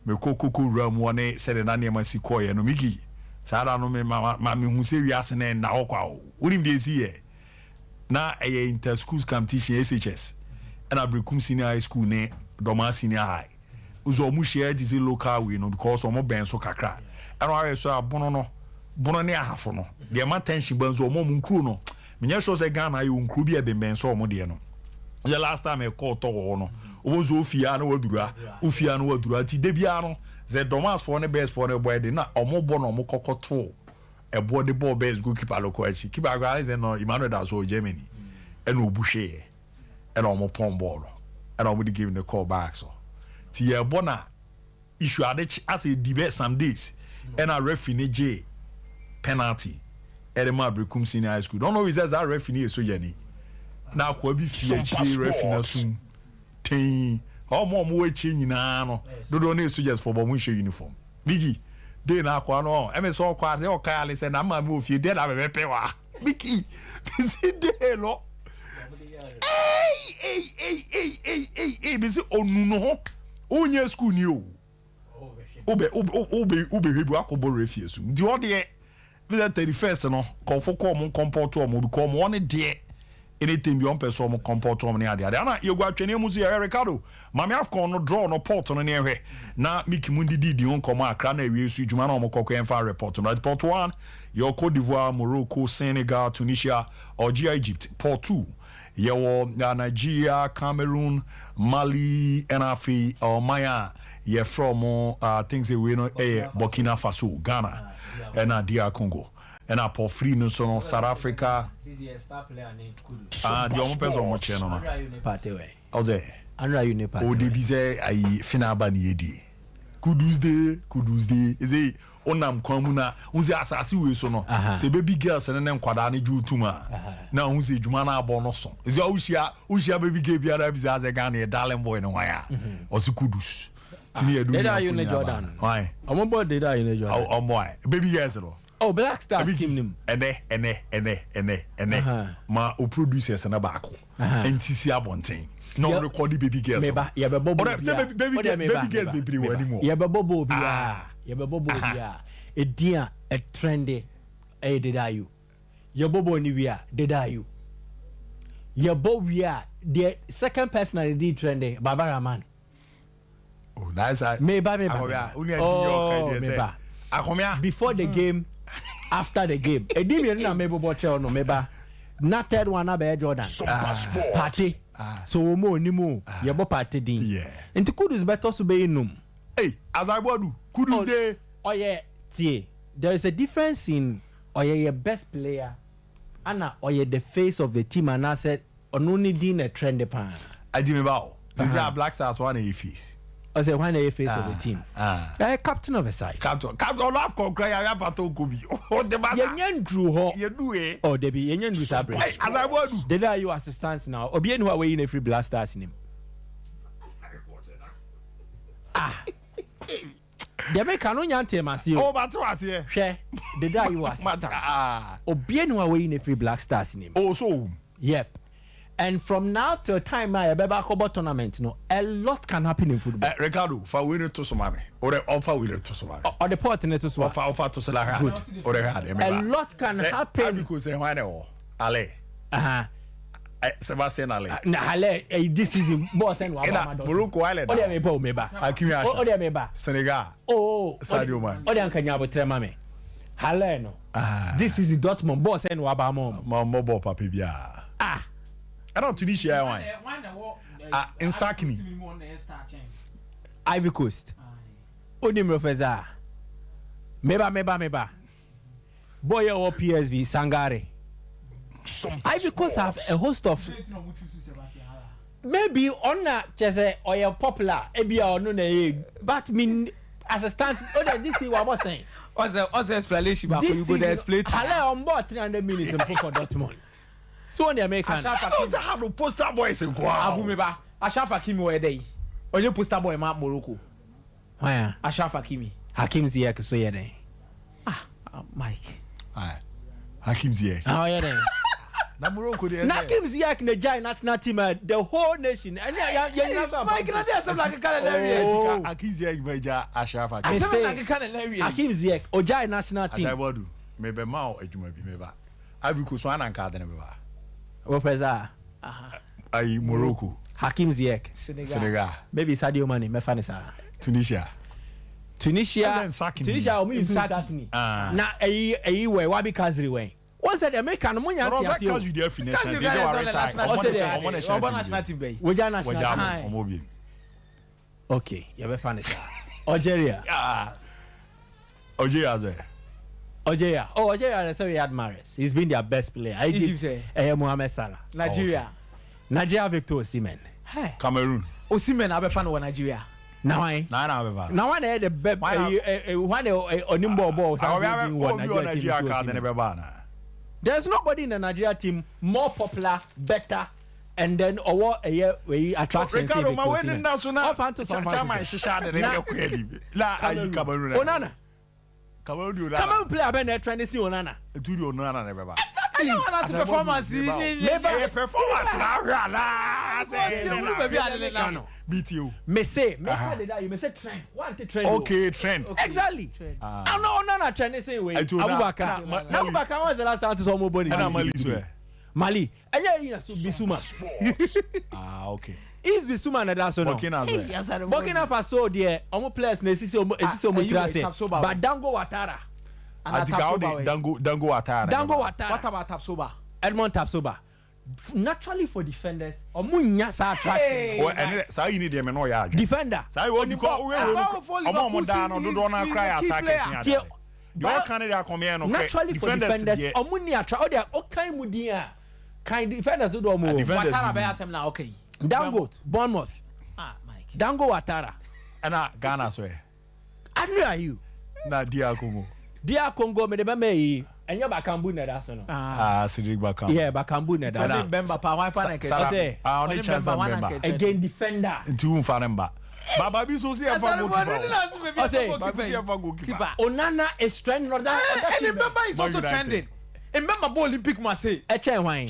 Speaker 1: mekɔ koko wura mu ɔne sɛdeɛ na nneɛma si kɔɔyɛ no, Miki, saa da no me ma ma mehu sɛ wiase no ɛnna hɔ kwa o. Wonim deɛ esi yɛ na ɛyɛ inter schools competition, SHS, ɛna Berekum Senior High School ne Dɔmaa Senior High nso ɔmo hyia ti sɛ local wei no, because ɔmo bɛn so kakra. Ɛna wahwɛ so a Bono no, Bono ne Ahafo no deɛ ma tension ba nso ɔmo nkuro no, menyɛ sure sɛ Ghana ayɛ nkuro bi a ɛbɛnbɛn sɛ ɔmo deɛ no yɛ. Last time ɛkɔɔ tɔ wɔ hɔ no, wɔn nso ofie a na waduru a, ofie a na waduru a, ti de biara no sɛ Dɔmasfoɔ ne Bearsfoɔ no bɔ ɛde na ɔmo bɔ na ɔmo kɔkɔ to ɛboɔ de bɔɔ Bears goalkeeper no kɔ akyi. Keeper akɔ ayɛ sɛ no Emmanuel da so wɔ Germany, ɛna obu hwee, ɛna ɔmo pɔn bɔɔl no, ɛna ɔmo de game no kɔɔ back so. Ti yɛ bɔ na issue ade kye asɛ edi bɛ some days, ɛna referee ne gye penalty ɛde ma Berekum Senior High School. Don't know sɛ saa referee ne yɛ sogyani na akoa bi fi akyire referee na sum tɛn. Ɔmo a ɔmo wɔ akyire nyinaa no dodoɔ no yɛ soldiers fɔ bɔ ɔmo nhyɛ uniform. Bigi de na akoa no ɛmɛ sɛ ɔkɔ ase ɔka ale sɛ na maame wɔ fie deɛ na bɛbɛ pɛ wa. Bigi bisi de no, ei ei ei ei ei ei ei, bisi onu no ho wonyɛ school ni o, wobɛ wobɛ wobɛ wobɛhwɛ bi wakɔbɔ referee so. Nti ɔdeɛ bi sɛ 31st no kɔnfo kɔ ɔmo comport ɔmo bi kɔ ɔmo ɔne deɛ anything bi ɔmpɛ sɛ ɔmo comport ɔmo ne adeade. Ana yɛgu atwene mu so yɛhwɛ Ricardo Mame AFCON no draw no pot no ne ɛhwɛ na Miki mu ndidi di ho nkɔmɔ akra na awie so dwuma na ɔmo kɔkɔ yɛmfa report no. Pot one yɛwɔ Cote d'Ivoire, Morocco, Senegal, Tunisia, Algeria, Egypt. Pot two yɛwɔ Nigeria, Cameroon, Mali, ɛna afei ɔman a yɛfrɛ ɔmo I think sɛ wei no ɛyɛ Burkina Faso, Ghana ɛna DR Congo. Ɛna pot three no so no, South Africa. Ah, deɛ ɔmo pɛ sɛ ɔmo kyerɛ no, ɔsɛ ɔde bi sɛ ayi fina aba ne yɛdie. Kudus de, Kudus de ɛsɛ wonam kwan mu na wo sɛ asase wei so no sɛ baby girls ne ne nkwadaa ne gye wotum a na wohu sɛ adwuma no abɔ no so. Ɛsɛ wohyia baby girl biara bi sɛ asɛ Ghana yɛ darling boy no hwan a ɔse Kudus tini yɛ du.
Speaker 7: Dede Ayew ne Jordan.
Speaker 1: Hwan?
Speaker 7: Ɔmo bɔ Dede Ayew ne Jordan.
Speaker 1: Ɔmo a baby girls no.
Speaker 7: Oh, Black Stars team nim.
Speaker 1: Ɛnɛ ɛnɛ ɛnɛ ɛnɛ ɛnɛ ma o producers no baako nti si abɔnten na ɔn record baby girls.
Speaker 7: Meba, yɛbɛbɔ bɔ
Speaker 1: bi a baby girl, baby girls bebree wɔ anim.
Speaker 7: Yɛbɛbɔ bɔ bi a yɛbɛbɔ bɔ bi a edin a ɛtrend ɛyɛ Dede Ayew. Yɛbɔ bɔ ni wie a, Dede Ayew. Yɛbɔ wie a, the second person a ne trend, Baba Rahman.
Speaker 1: Oh, nice.
Speaker 7: Meba, meba.
Speaker 1: Oh, meba. Akomea.
Speaker 7: Before the game, after the game. Edi mienu na mebobɔ kyerɛw no, meba. Na third one abɛyɛ Jordan. Partey. So wɔn mu onim o, yɛbɔ Partey din. Nti Kudus bɛtɔ so bɛyɛ num.
Speaker 1: Hey, Azaibodu, Kudus de.
Speaker 7: Ɔyɛ tie. There is a difference in ɔyɛ yɛ best player ana ɔyɛ the face of the team anaasɛ ɔno ne din na trend paa.
Speaker 1: Adi mi ba o. Sisi a Black Stars wa na yɛ face.
Speaker 7: Ɔsɛ hwan na yɛ face of the team? Ɛyɛ captain of a side.
Speaker 1: Captain ɔlɔ AFCON kura yà yà nko bi o de ba sa.
Speaker 7: Yɛnyɛ nduru hɔ.
Speaker 1: Yɛ du ye.
Speaker 7: Ɔ debi, yɛnyɛ nduru saa bere.
Speaker 1: Ɛy Azaibodu.
Speaker 7: Dede Ayew assistant na obi eni hɔ a wɔyi na efiri Black Stars nim. Ah, deɛ meka no nya ntɛm ase o.
Speaker 1: O ba te wa seɛ.
Speaker 7: Hwɛ, Dede Ayew assistant, obi eni hɔ a wɔyi na efiri Black Stars nim.
Speaker 1: O so.
Speaker 7: Yep. And from now till time a yɛbɛba akɔbɔ tournament no, a lot can happen in football.
Speaker 1: Ricardo, fa wei ne to so ma me. O de ɔfa wei ne to so ma me.
Speaker 7: Ɔde pot ne to so a.
Speaker 1: Ɔfa to so la hwɛ.
Speaker 7: Good.
Speaker 1: O de hwɛ ade.
Speaker 7: A lot can happen.
Speaker 1: Ivory Coast hwan na ɛwɔ Ale? Sebastien Haller.
Speaker 7: Na Haller this season bɔɔl sɛn wa ba ma dɔ.
Speaker 1: Morocco Island.
Speaker 7: O de mi ba, o mi ba.
Speaker 1: Hakimi Asha.
Speaker 7: O de mi ba.
Speaker 1: Senegal.
Speaker 7: Oh,
Speaker 1: Sadio Mane.
Speaker 7: O de anka nya abotire ma mi. Haller no. This season Dortmund bɔɔl sɛn wa ba ma ɔmo.
Speaker 1: Ma mo bɔ papa biara.
Speaker 7: Ah.
Speaker 1: Ɛna Tunisia yɛ wan? Ah, Nsakini.
Speaker 7: Ivory Coast. Onim Professor. Meba, meba, meba. Boy yɛ wɔ PSV, Sangare. Ivory Coast have a host of maybe ɔna kyɛ sɛ ɔyɛ popular, ebi a ɔno na ɛyɛ, but me as a stand o de this year wabɔ sɛn.
Speaker 8: Ɔsɛ explanation baako, you go dey explain.
Speaker 7: Haller ɔmbɔ 300 minutes mpo for Dortmund. So wɔn deɛ meka no.
Speaker 8: Ashraf
Speaker 1: Ɛna
Speaker 8: Hakimi.
Speaker 1: ɔsɛ ha no poster boys nko ara.
Speaker 8: Abu me ba. Ashraf Hakimi ɔyɛ dɛ yi. Ɔnyɛ poster boy ma Morocco.
Speaker 7: Hwan a?
Speaker 8: Ashraf Hakimi.
Speaker 7: Hakim Ziyech so yɛ dɛn?
Speaker 8: Ah, Mike.
Speaker 1: Ah, Hakim Ziyech.
Speaker 7: Ah, ɔyɛ dɛn?
Speaker 1: Na Morocco deɛ
Speaker 7: Na Hakim Ziyech na gyae national team a the whole nation. Ɛne yɛ yɛ nyina so
Speaker 8: Mike na de asɛm na akeka na na wie.
Speaker 7: Oh.
Speaker 1: Hakim Ziyech bɛ gya Ashraf Hakimi.
Speaker 8: Asɛm na akeka na na wie.
Speaker 7: Hakim Ziyech ogyae national team.
Speaker 1: Asai Boadu, mebɛ ma wo adwuma bi meba. Ivory Coast so ana nka ade ne bɛba.
Speaker 7: Wopɛ saa?
Speaker 1: Ayi Morocco.
Speaker 7: Hakim Ziyech.
Speaker 8: Senegal.
Speaker 1: Senegal.
Speaker 7: Maybe Sadio Mane mɛfa ne saa.
Speaker 1: Tunisia.
Speaker 7: Tunisia.
Speaker 1: Ɛsɛ Nsakni.
Speaker 7: Tunisia wɔn yi
Speaker 8: Nsakni.
Speaker 7: Nsakni.
Speaker 1: Ah.
Speaker 7: Na ɛyi ɛyi wɛ Wabi Kazri wɛn. Wɔn sɛ deɛ meka no mo nya
Speaker 1: Ɔno
Speaker 7: nte
Speaker 1: ɔsɛ
Speaker 7: ase o.
Speaker 1: Kazri deɛ afi national
Speaker 8: Kazri
Speaker 1: team.
Speaker 8: deɛ
Speaker 1: Ɛde wa
Speaker 8: sɛ
Speaker 1: retire.
Speaker 8: national
Speaker 1: Ɔmɔ
Speaker 7: team.
Speaker 1: national ɔmɔ national
Speaker 8: Ɔbɔ national
Speaker 1: team.
Speaker 8: team bɛyi.
Speaker 7: Wogya national
Speaker 1: Wɔgya
Speaker 7: team.
Speaker 1: ɔmɔ ɔmɔ bi.
Speaker 7: Okay, yɛbɛfa ne saa. Algeria.
Speaker 1: Ah. Algeria sɛ.
Speaker 7: Algeria. Oh, Algeria they say Riyad Mahrez. He's been their best player.
Speaker 8: Egypt,
Speaker 7: Egypt. Eh, Mohamed Salah.
Speaker 8: Nigeria.
Speaker 7: Nigeria Victor Osimhen.
Speaker 8: Hey.
Speaker 1: Cameroon.
Speaker 8: Osimhen abɛfa no wɔ Nigeria.
Speaker 7: Na hwan?
Speaker 1: Na ana abɛfa.
Speaker 7: Na hwan na ɛyɛ the best?
Speaker 1: Why na-
Speaker 7: Hwan na onim bɔɔl bɔɔl
Speaker 1: Ah,
Speaker 7: san so din wɔ
Speaker 1: obi wɔ
Speaker 7: Nigeria team
Speaker 1: Nigeria
Speaker 7: so
Speaker 1: ka ade ne
Speaker 7: Osimhen.
Speaker 1: bɛba ana.
Speaker 7: There's nobody in the Nigeria team more popular, better, and then ɔwɔ ɛyɛ wɛyi attraction say
Speaker 1: Ricardo
Speaker 7: Victor
Speaker 1: ma wei ne
Speaker 7: Osimhen.
Speaker 1: nna so na
Speaker 7: Ɔfa nto so, ɔfa nto
Speaker 1: chairman
Speaker 7: so.
Speaker 1: hyehyɛ ade ne
Speaker 7: Na-
Speaker 1: kɔ anim. La ayi Cameroon.
Speaker 7: Onana.
Speaker 1: Cameroon di Onana.
Speaker 7: Cameroon player bɛ na ɛtrend si Onana.
Speaker 1: Etu di Onana na bɛba.
Speaker 7: Exactly.
Speaker 8: Ɛnyɛ wɔn ase performance yi ni ni.
Speaker 7: Meba-
Speaker 1: Ɛyɛ performance na ahwɛ ana. Sɛ
Speaker 8: Ɔsi ewuru baabi a ne nam.
Speaker 1: BT o.
Speaker 7: Mese, meka deda yi, mese trend. One trend. o.
Speaker 1: Okay, trend.
Speaker 7: Exactly. Ah. No, Onana trend same way.
Speaker 1: Ɛti Ona-
Speaker 7: Abubakar.
Speaker 1: na- Ma-
Speaker 7: Na Abubakar was the last time to saw bɔ ne
Speaker 1: Ɛna
Speaker 7: din.
Speaker 1: Mali so ɛ.
Speaker 7: Mali. Ɛnyɛ yi na so Bissouma.
Speaker 1: Ah, okay.
Speaker 7: Is Bissouma na da so no.
Speaker 1: Burkina so ɛ.
Speaker 7: Burkina Faso deɛ ɔmo players na esisi ɔmo esisi ɔmo
Speaker 8: ɛyi
Speaker 7: tiri
Speaker 8: wɔ
Speaker 7: ase.
Speaker 8: Tapsoba
Speaker 7: But Dango Ouattara.
Speaker 1: Atika o de Dango Dango Ouattara.
Speaker 7: Dango
Speaker 8: What
Speaker 7: Ouattara.
Speaker 8: about Tapsoba?
Speaker 7: Edmond Tapsoba. Naturally for defenders, ɔmo nya saa attraction.
Speaker 1: Ɔ ɛne saa yi ni deɛ mɛ n'o yɛ adwene.
Speaker 7: Defender.
Speaker 1: Saa yi wɔ bi kɔ owe wo no ɔmo ɔmo daa no dodoɔ no akora yɛ
Speaker 8: He's a key
Speaker 1: attackers ni
Speaker 7: Tie-
Speaker 1: ade. Deɛ ɔka ne de akɔmɛ no korɛ.
Speaker 7: Naturally for defenders, ɔmo ni attra ɔde ɔkan mu din a kan defenders dodo ɔmo wɔ.
Speaker 1: Defenders
Speaker 8: Ouattara
Speaker 1: bi.
Speaker 8: bɛyɛ asɛm na okay.
Speaker 7: Dango Bournemouth.
Speaker 8: Ah, Mike.
Speaker 7: Dango Ouattara.
Speaker 1: Ɛna Ghana so ɛ.
Speaker 7: Andre Ayew.
Speaker 1: Na DR Congo.
Speaker 7: DR Congo mede bɛma yi ɛnyɛ Bakambu na ɛda so no.
Speaker 1: Ah, Cedric Bakambu.
Speaker 7: Yeah, Bakambu na ɛda so.
Speaker 8: Ɔne Mbemba pa hwan pa na kɛ.
Speaker 1: Salah.
Speaker 7: Ɔsɛ-
Speaker 1: Ah, ɔne
Speaker 8: Ɔne
Speaker 1: Chancellor
Speaker 8: Mbemba, wan
Speaker 1: Mbemba.
Speaker 8: na kɛ-
Speaker 7: Again defender.
Speaker 1: Nti wo nfa ne mba. Baba bi so si ɛfa goalkeeper o.
Speaker 7: Ɔsɛ-
Speaker 1: Baba bi si ɛfa goalkeeper.
Speaker 7: Onana is trending. Ɔda ɔda
Speaker 8: And
Speaker 7: team bɛn?
Speaker 8: Mbemba is
Speaker 1: Man
Speaker 8: also
Speaker 1: United.
Speaker 8: trending. Mbemba bɔ Olympic Marseille.
Speaker 7: Ɛkyɛn hwan?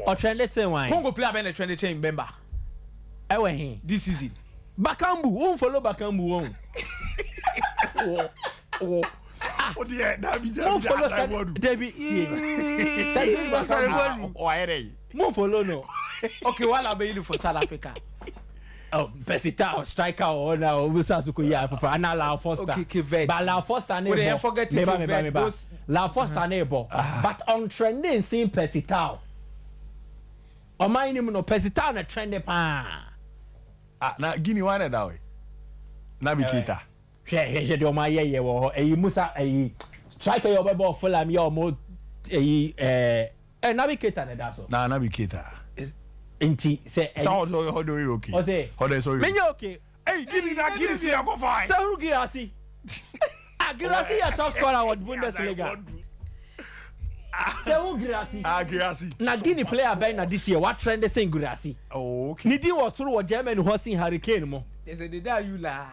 Speaker 7: Ɔtrend kyɛn hwan?
Speaker 8: Congo player bɛn na trending kyɛn Mbemba
Speaker 7: Ɛwɔ he?
Speaker 8: this season.
Speaker 7: Bakambu, won follow Bakambu wɔn.
Speaker 1: Wɔ wɔ. O deɛ dabi
Speaker 7: Won
Speaker 1: dabi
Speaker 7: follow
Speaker 1: Asai Boadu.
Speaker 7: Debi tie. Cedric Bakambu.
Speaker 1: Ɔyɛ dɛ yi.
Speaker 7: Won follow no.
Speaker 8: Okay, while abɛyi for South Africa.
Speaker 7: Oh, Percy Tau striker or na Obusa Suko ya foforɔ ana Lau Foster.
Speaker 8: Okay, Cape Verde.
Speaker 7: But Lau Foster ne
Speaker 8: Wey dey
Speaker 7: bɔ.
Speaker 8: forget
Speaker 7: Meba
Speaker 8: Cape
Speaker 7: meba
Speaker 8: Verde,
Speaker 7: meba. Lau Foster ne bɔ. But on trending sin Percy Tau. Ɔman ni mu no Percy Tau na trending paa.
Speaker 1: Ah, na Guinea wan na da o yi. Naby Keita.
Speaker 7: Hwɛ hwɛ hwɛ deɛ ɔmo ayɛ yɛ wɔ hɔ. Ɛyi Musa ɛyi striker yɛ ɔbɛbɔ Fulham yɛ ɔmo ɛyi ɛɛ ɛ Naby Keita na da so.
Speaker 1: Na Naby Keita.
Speaker 7: Nti sɛ
Speaker 1: Sa ɔdɔ ɔdɔ yɛ okay.
Speaker 7: Ɔsɛ
Speaker 1: Ɔdɔ yɛ sɔ yɛ.
Speaker 7: menyɛ okay.
Speaker 1: Ɛyi Guinea na Guinea si yɛ kɔ fa yi.
Speaker 7: Serhou Guirassy. Ah, Guirassy yɛ top scorer wɔ Bundesliga. Serhou Guirassy.
Speaker 1: Ah, Guirassy.
Speaker 7: Na Guinea player bɛn na this year wa trend sen Guirassy.
Speaker 1: Oh, okay.
Speaker 7: Ne din wɔ soro wɔ Germany hɔ sen Harry Kane mo.
Speaker 8: Ɛsɛ deda ayu la.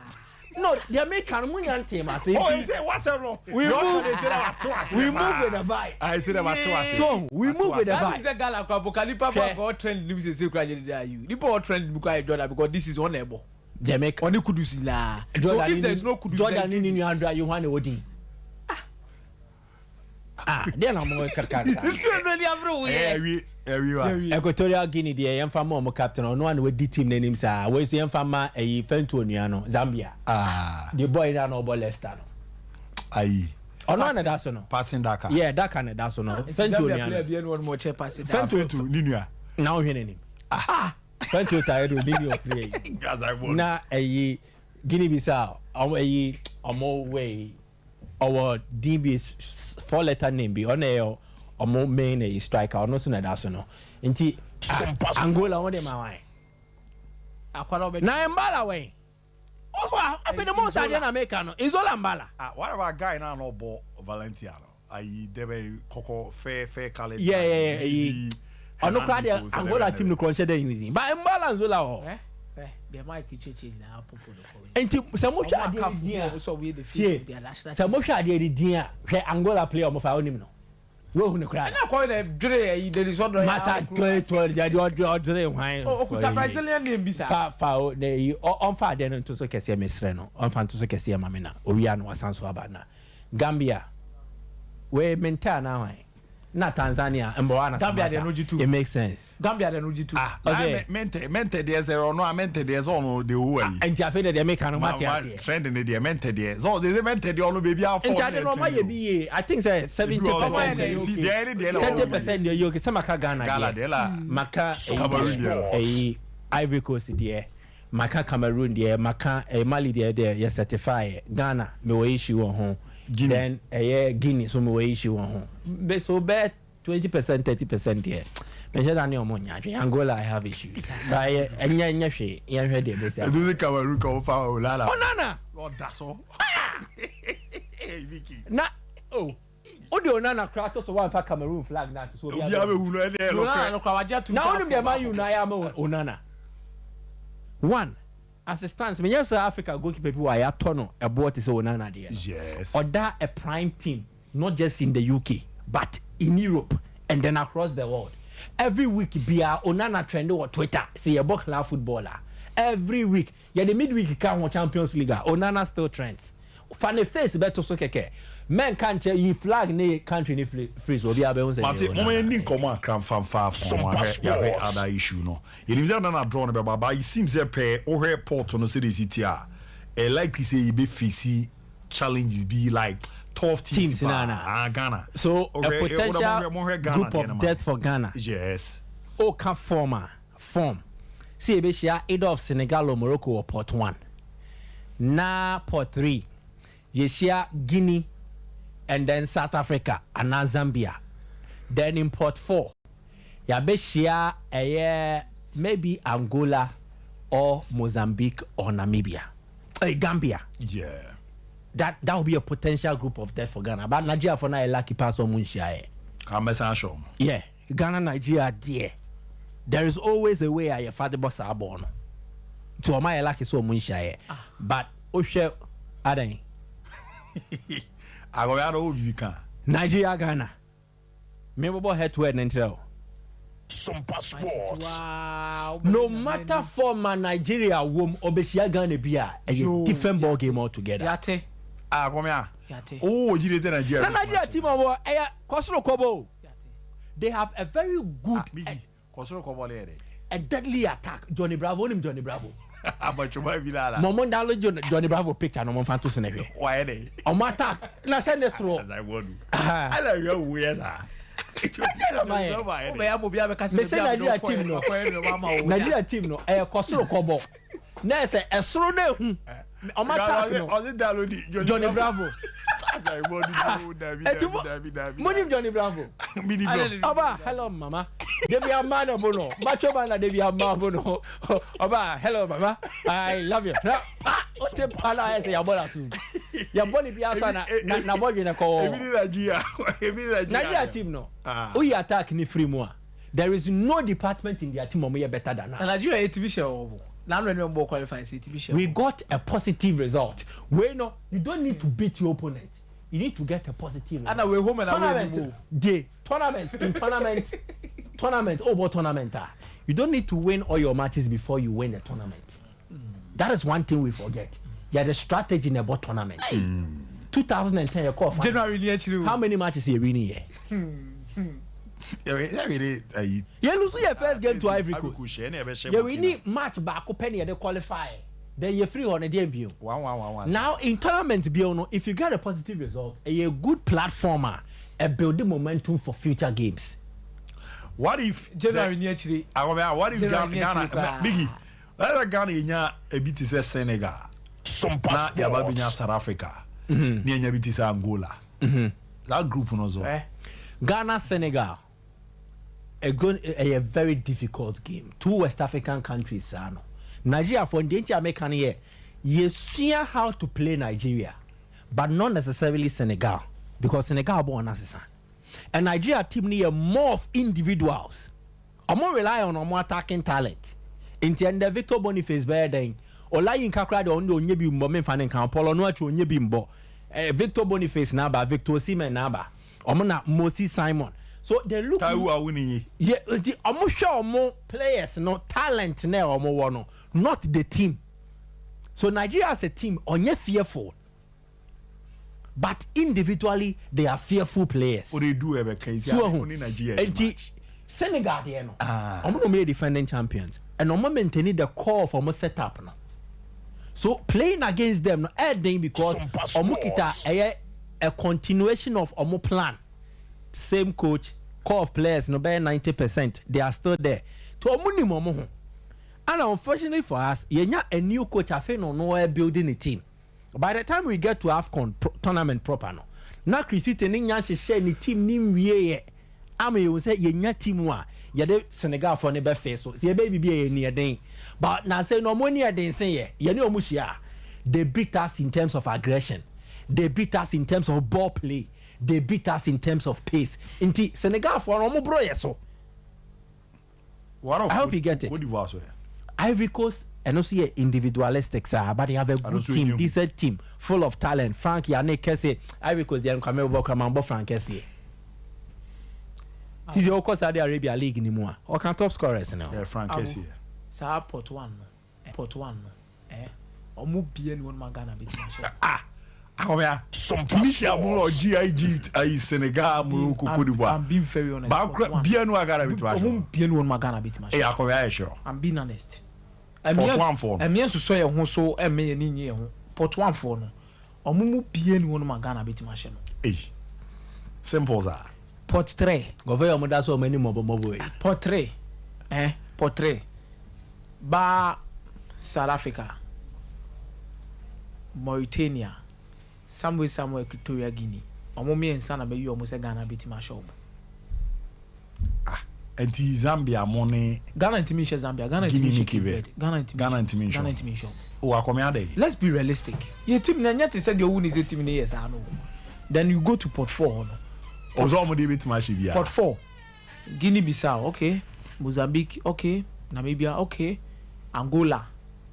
Speaker 7: No, deɛ meka no mo nya ntee ma se.
Speaker 1: Oh, nti wasɛm no.
Speaker 7: We
Speaker 1: Deɛ ɔka
Speaker 7: move-
Speaker 1: de se na wate ase.
Speaker 7: We move with the vibe.
Speaker 1: Ah, se na wate ase.
Speaker 7: So we move with the
Speaker 8: Saa
Speaker 7: vibe.
Speaker 8: sɛ Ghana kora boka nipa
Speaker 7: Hwɛ.
Speaker 8: bɔ akɔ trend nim sese kora yɛ deda ayu. Nipa wɔ trend nim kora yɛ Jordan because this is ɔna ɛbɔ.
Speaker 7: Deɛ meka.
Speaker 8: Ɔne Kudus la. So
Speaker 7: Jordan
Speaker 8: if there is no Kudus,
Speaker 7: Jordan
Speaker 8: then
Speaker 7: ni ni nua Andre Ayew hwan na ɛwɔ din. Ah, deɛ na mo kaka sa.
Speaker 8: Trend ni afro wo yɛ.
Speaker 1: Ɛwi ɛwi wa.
Speaker 7: Equatorial Guinea deɛ yɛmfa ma ɔmo captain ɔno a na wadi team n'anim saa wei so yɛmfa ma ɛyi Fɛntu onua no Zambia.
Speaker 1: Ah,
Speaker 7: The boy na na ɔbɔ Leicester no.
Speaker 1: ayi.
Speaker 7: Ɔno a na da so no.
Speaker 1: Passing Daka.
Speaker 7: Yeah, Daka na da so no. Fɛntu
Speaker 8: Zambia
Speaker 7: onua
Speaker 8: player
Speaker 7: no.
Speaker 8: bi ɛnu wɔn mo kyɛ pass it.
Speaker 1: Ah, Fentu ni nua.
Speaker 7: Na ɔhwɛ n'anim. Fɛntu tae do bibi ɔpere yi.
Speaker 1: Asai Boadu.
Speaker 7: Na ɛyi Guinea Bissau ɔmo ɛyi ɔmo wei ɔwɔ din bi four letter name bi ɔno yɛ ɔmo main ɛyi striker ɔno nso na da so no. Nti ah, Angola wɔn de ma wan.
Speaker 8: Akwara ɔbɛ.
Speaker 7: Na Mbala wɛn. Ɔfɔ afei de mo nsa adeɛ na meka no Nzola Mbala.
Speaker 1: Ah, what about guy na na ɔbɔ Valentia no? Ayi dɛbɛ kɔkɔ fair fair colored.
Speaker 7: Yeah, ayi. Ɔno koraa deɛ, Angola team no korɔ nhyɛ dɛ nyini ba Mbala Nzola wɔ hɔ. Nti sɛ mohwɛ adeɛ no din a, tie, sɛ mohwɛ adeɛ no din a, hwɛ Angola player ɔmo fa, wonim no? Wohu no koraa da? Masa toy toy deɛ ɔdwere hwan? Fa fa o na yi ɔmfa adeɛ no nto so kɛseɛ, mesrɛ no ɔmfa nto so kɛseɛ ma me na owia no wasan so aba na Gambia wei mente anaa hwan? Na Tanzania mbowa na
Speaker 8: Gambia deɛ no gye
Speaker 7: tum. It makes sense.
Speaker 8: Gambia deɛ no gye tum.
Speaker 1: Ah, na me mente mente deɛ sɛ ɔno a mente deɛ sɛ ɔno deɛ owu ayi.
Speaker 7: Nti afei deɛ deɛ meka no mate aseɛ.
Speaker 1: Trend ne deɛ mente deɛ sɛ ɔde sɛ mente deɛ ɔno baabi afɔ.
Speaker 7: Nti ade no ɔma yɛ bi yie. I think sɛ 70% deɛ yɛ okay. 30% deɛ yɛ okay. Sɛ maka Ghana deɛ, maka ɛyi deɛ, ɛyi Ivory Coast deɛ, maka Cameroon deɛ, maka ɛyi Mali deɛ deɛ yɛ certify yɛ. Ghana mewɔ issue wɔ ho. Then ɛyɛ Guinea so mewɔ issue wɔ ho. Bɛ so bɛyɛ 20%, 30% deɛ mehyɛ da ne ɔmo nyɛ adwene. Angola I have issues. But ɛyɛ ɛnyɛ ɛnyɛ hwee, yɛnhwɛ deɛ ɛbɛsi
Speaker 1: aba. Ɛdu sɛ Cameroon ka ɔfa Onana.
Speaker 7: Onana!
Speaker 1: Ɔda so.
Speaker 7: Na oh wode Onana koraa to so woamfa Cameroon flag no anto so
Speaker 1: obiara bɛhu no ɛne ɛyɛ nokorɛ.
Speaker 7: Na wonim deɛ Man U no ayɛ ama Onana? One, as it stands menyɛ sɛ Africa goalkeeper bi wɔ a yɛatɔ no ɛboɔ te sɛ Onana deɛ no. Ɔda a prime team not just in the UK but in Europe and then across the world. Every week biara Onana trend wɔ Twitter sɛ yɛbɔ club football a, every week. Yɛde midweek ka ho Champions League a, Onana still trends. Fa ne face bɛto so kɛkɛ. Mɛnka nkyerɛ, yi flag ne country no firi so, obiara bɛhu sɛ ɛyɛ
Speaker 1: Mate, momma
Speaker 7: Onana.
Speaker 1: yɛnni nkɔmmɔ akra mfa mfa afɔn ho ahwɛ yɛahwɛ other issue no. Yɛnim sɛ Onana draw no bɛba but it seems sɛ pɛɛ wohwɛ pot no sɛdeɛ ɛsi teɛ a, ɛyɛ likely sɛ yɛbɛ face challenges bi like tough teams
Speaker 7: Teams no
Speaker 1: paa.
Speaker 7: anaa?
Speaker 1: Ah, Ghana.
Speaker 7: So a
Speaker 1: Wohwɛ, eh, wode
Speaker 7: potential
Speaker 1: monhwɛ monhwɛ Ghana
Speaker 7: group
Speaker 1: deɛ no
Speaker 7: of
Speaker 1: ma
Speaker 7: death
Speaker 1: me.
Speaker 7: for Ghana.
Speaker 1: Yes.
Speaker 7: Woka form a, form sɛ yɛbɛhyia either of Senegal or Morocco wɔ pot one, na pot three yɛhyia Guinea and then South Africa anaa Zambia, then in pot four yɛabɛhyia ɛyɛ maybe Angola or Mozambique or Namibia, eh, Gambia.
Speaker 1: Yeah.
Speaker 7: That that would be a potential group of death for Ghana, but Nigeria for now yɛ lucky paa sɛ ɔmo nhyia yɛ.
Speaker 1: Ka mɛsan ahyɛ ɔmo.
Speaker 7: Yeah. Ghana Nigeria deɛ there is always a way a yɛfa de bɔ saa bɔɔl no nti wɔn ayɛ lucky sɛ wɔn nhyiaeɛ but wohwɛ adan.
Speaker 1: Akɔbea no wɔ biribi ka.
Speaker 7: Nigeria Ghana me bɔbɔ head to head ne nkyerɛ o.
Speaker 9: Sumpa Sports.
Speaker 7: No matter form a Nigeria wom ɔbɛhyia Ghana bi a ɛyɛ different ball game altogether.
Speaker 8: Yate.
Speaker 1: Akɔmea wo wɔ gyidie sɛ Nigeria.
Speaker 7: Na Nigeria team a wɔ ɛyɛ kɔsoro kɔbɔ o. They have a very good. Ah,
Speaker 1: Biggie, kɔsoro kɔbɔ ne yɛ dɛ.
Speaker 7: A deadly attack. Johnny Bravo, onim Johnny Bravo.
Speaker 1: Abatwoma bi la la.
Speaker 7: Mɔmɔ ndalo Johnny Bravo picture no mɔmfa nto so na hwɛ.
Speaker 1: Wayɛ dɛ.
Speaker 7: Ɔmo attack na sɛ ne soro.
Speaker 1: Ala wia wo yɛ saa.
Speaker 7: Mese Nigeria team no, Nigeria team no ɛyɛ kɔsoro kɔbɔ. Na ɛsɛ ɛsoro na ehu. Ɔmo attack no.
Speaker 1: Ɔsi dalo di
Speaker 7: Johnny Bravo. Eti mo mo nim Johnny Bravo. Ɔba hello mama. Debi ama na bo no. Macho man na debi ama bo no. Ɔba hello mama. I love you. Na pa ote pa na ayɛ sɛ yabɔ na so. Yabɔ ne bi asa na na na bɔ dwene kɔ.
Speaker 1: Ebi ni Nigeria. Ebi ni Nigeria.
Speaker 7: Nigeria team no. Oyi attack ni free mu a. There is no department in their team ɔmo yɛ better than us.
Speaker 8: Na Nigeria yɛ timi hyɛ ɔmo. Na ano ɛni ɔmo bɔ qualify sɛ timi hyɛ.
Speaker 7: We got a positive result. Wei no, you don't need to beat your opponent. You need to get a positive result.
Speaker 8: Ana wei home and away ni
Speaker 7: mu. De tournament in tournament tournament oh bɔ tournament ah you don't need to win all your matches before you win the tournament. That is one thing we forget. Yɛ de strategy na ɛbɔ tournament. 2010 yɛ kɔɔ final.
Speaker 8: January ni akyiri o.
Speaker 7: How many matches yɛ win yɛ? Yɛ lose yɛ first game to Ivory Coast. Yɛ win match baako pɛ na yɛde qualify. Then yɛ firi hɔ no deɛ bio. Now in tournament bio no if you get a positive result ɛyɛ good platform a ɛ build momentum for future games.
Speaker 1: What if
Speaker 8: January ni akyire.
Speaker 1: Akɔbɛn what if Ghana Biggie Ɛyɛ Ghana yɛnya ebi te sɛ Senegal na yɛaba bɛnya South Africa ne yɛnya bi te sɛ Angola. Saa group no so.
Speaker 7: Ghana Senegal ɛyɛ very difficult game. Two West African countries saa no. Nigeria foɔ deɛ nti a meka no yɛ yɛsua how to play Nigeria but not necessarily Senegal because Senegal bɔɔl no asesa and Nigeria team no yɛ more of individuals. Ɔmo rely on ɔmo attacking talent. Nti ɛndɛ Victor Boniface bɛyɛ dɛn? Olayinka koraa deɛ ɔno deɛ ɔnyɛ bi mbɔ memfa no nka ho. Paul Onuachu ɔnyɛ bi mbɔ. Eh, Victor Boniface na aba, Victor Osimhen na aba. Ɔmo na Moses Simon. So they look.
Speaker 1: Taiwo Awoniyi.
Speaker 7: Yeah, nti ɔmo hwɛ ɔmo players no talent na ɔmo wɔ no, not the team. So Nigeria as a team ɔnyɛ fearful. But individually they are fearful players.
Speaker 1: O de du ɛbɛ kan si
Speaker 7: So
Speaker 1: ade
Speaker 7: ɔho
Speaker 1: oni Nigeria ni
Speaker 7: nti
Speaker 1: match.
Speaker 7: Senegal deɛ no
Speaker 1: Ah.
Speaker 7: ɔmo na ɔmo yɛ defending champions and ɔmo maintain the core of ɔmo setup no. So playing against them no ɛyɛ den because
Speaker 9: Sumpa
Speaker 7: ɔmo kita
Speaker 9: Sports.
Speaker 7: ɛyɛ a continuation of ɔmo plan. Same coach, core of players no bɛyɛ 90% they are still there. To ɔmo nim ɔmo ho. And unfortunately for us, yɛnya a new coach afei na ɔno ɔyɛ building a team. By the time we get to AFCON tournament proper no, na Chris Hughton ne nya nhyehyɛ ne team ne nwie yɛ ama yɛhu sɛ yɛnya team a yɛde Senegalfoɔ no bɛfee so. Sɛ yɛbɛyɛ biribi a yɛni ɛden. But na sɛ no ɔmo ani ɛden sen yɛ, yɛne ɔmo hyia a, they beat us in terms of aggression. They beat us in terms of ball play. They beat us in terms of pace. Nti Senegalfoɔ no ɔmo boro yɛ so.
Speaker 1: What of
Speaker 7: I hope you get it.
Speaker 1: Cote d'Ivoire so yɛ?
Speaker 7: Ivory Coast and also yɛ individualistic saa, but they have a good
Speaker 1: so
Speaker 7: team,
Speaker 1: ɛnyɛ hu.
Speaker 7: decent team, full of talent. Frank Yannick Kessie, Ivory Coast deɛ nkwame bɔ kraman bɔ Frank Kessie. Sisi ɔkɔ Saudi Arabia league ni mu a, ɔka top scorers no.
Speaker 1: Yeah, Frank
Speaker 8: Abo.
Speaker 1: Kessie.
Speaker 8: Saa pot one no, pot one no, eh, ɔmo bie ni wɔn ma Ghana bɛ tuma so.
Speaker 1: Ah, akɔmia.
Speaker 9: Sumpa
Speaker 1: Tunisia mu
Speaker 9: Sports.
Speaker 1: ɔgye Egypt, ayi Senegal, Morocco, Cote d'Ivoire.
Speaker 8: I'm being very honest.
Speaker 1: Baako
Speaker 8: Pot one.
Speaker 1: bia nu agara bi tuma
Speaker 8: Ɔmo
Speaker 1: so.
Speaker 8: bie ni wɔn ma Ghana bɛ tuma so.
Speaker 1: Ee akɔmia yɛ sure.
Speaker 8: I'm being honest.
Speaker 1: Pot one foɔ no.
Speaker 8: Ɛmiɛ nsosɔ yɛn ho so ɛmɛ yɛn ni nye yɛn ho. Pot one foɔ no, ɔmo mu bie ni wɔn ma Ghana bɛ tuma hyɛ no.
Speaker 1: Ee. Simple saa.
Speaker 8: Pot three.
Speaker 7: Gɔfɛ yɛ ɔmo da so ɔmo anim ɔbɔ mɔbɔ yi.
Speaker 8: Pot three, eh, pot three. Ba South Africa, Mauritania, somewhere somewhere Equatorial Guinea. Ɔmo mmiɛnsa na bɛyi ɔmo sɛ Ghana bɛtumi ahyɛ ɔmo.
Speaker 1: Nti Zambia mo ne
Speaker 8: Ghana ntumi nhyɛ Zambia, Ghana ntumi
Speaker 1: Guinea
Speaker 8: nhyɛ
Speaker 1: ne
Speaker 8: Cape
Speaker 1: Cape
Speaker 8: Verde, Ghana ntumi
Speaker 1: Ghana ntumi nhyɛ
Speaker 8: Ghana
Speaker 1: ɔmo.
Speaker 8: ntumi nhyɛ ɔmo.
Speaker 1: O akɔmia de.
Speaker 8: Let's be realistic. Yɛ team na nyɛ te sɛ deɛ owu ne sɛ team ne yɛ saa no. Then you go to pot four hɔ no.
Speaker 1: Ɔsɔ ɔmo de bɛ tuma ahyɛ bia.
Speaker 8: Pot four, Guinea Bissau, okay. Mozambique, okay. Namibia, okay. Angola,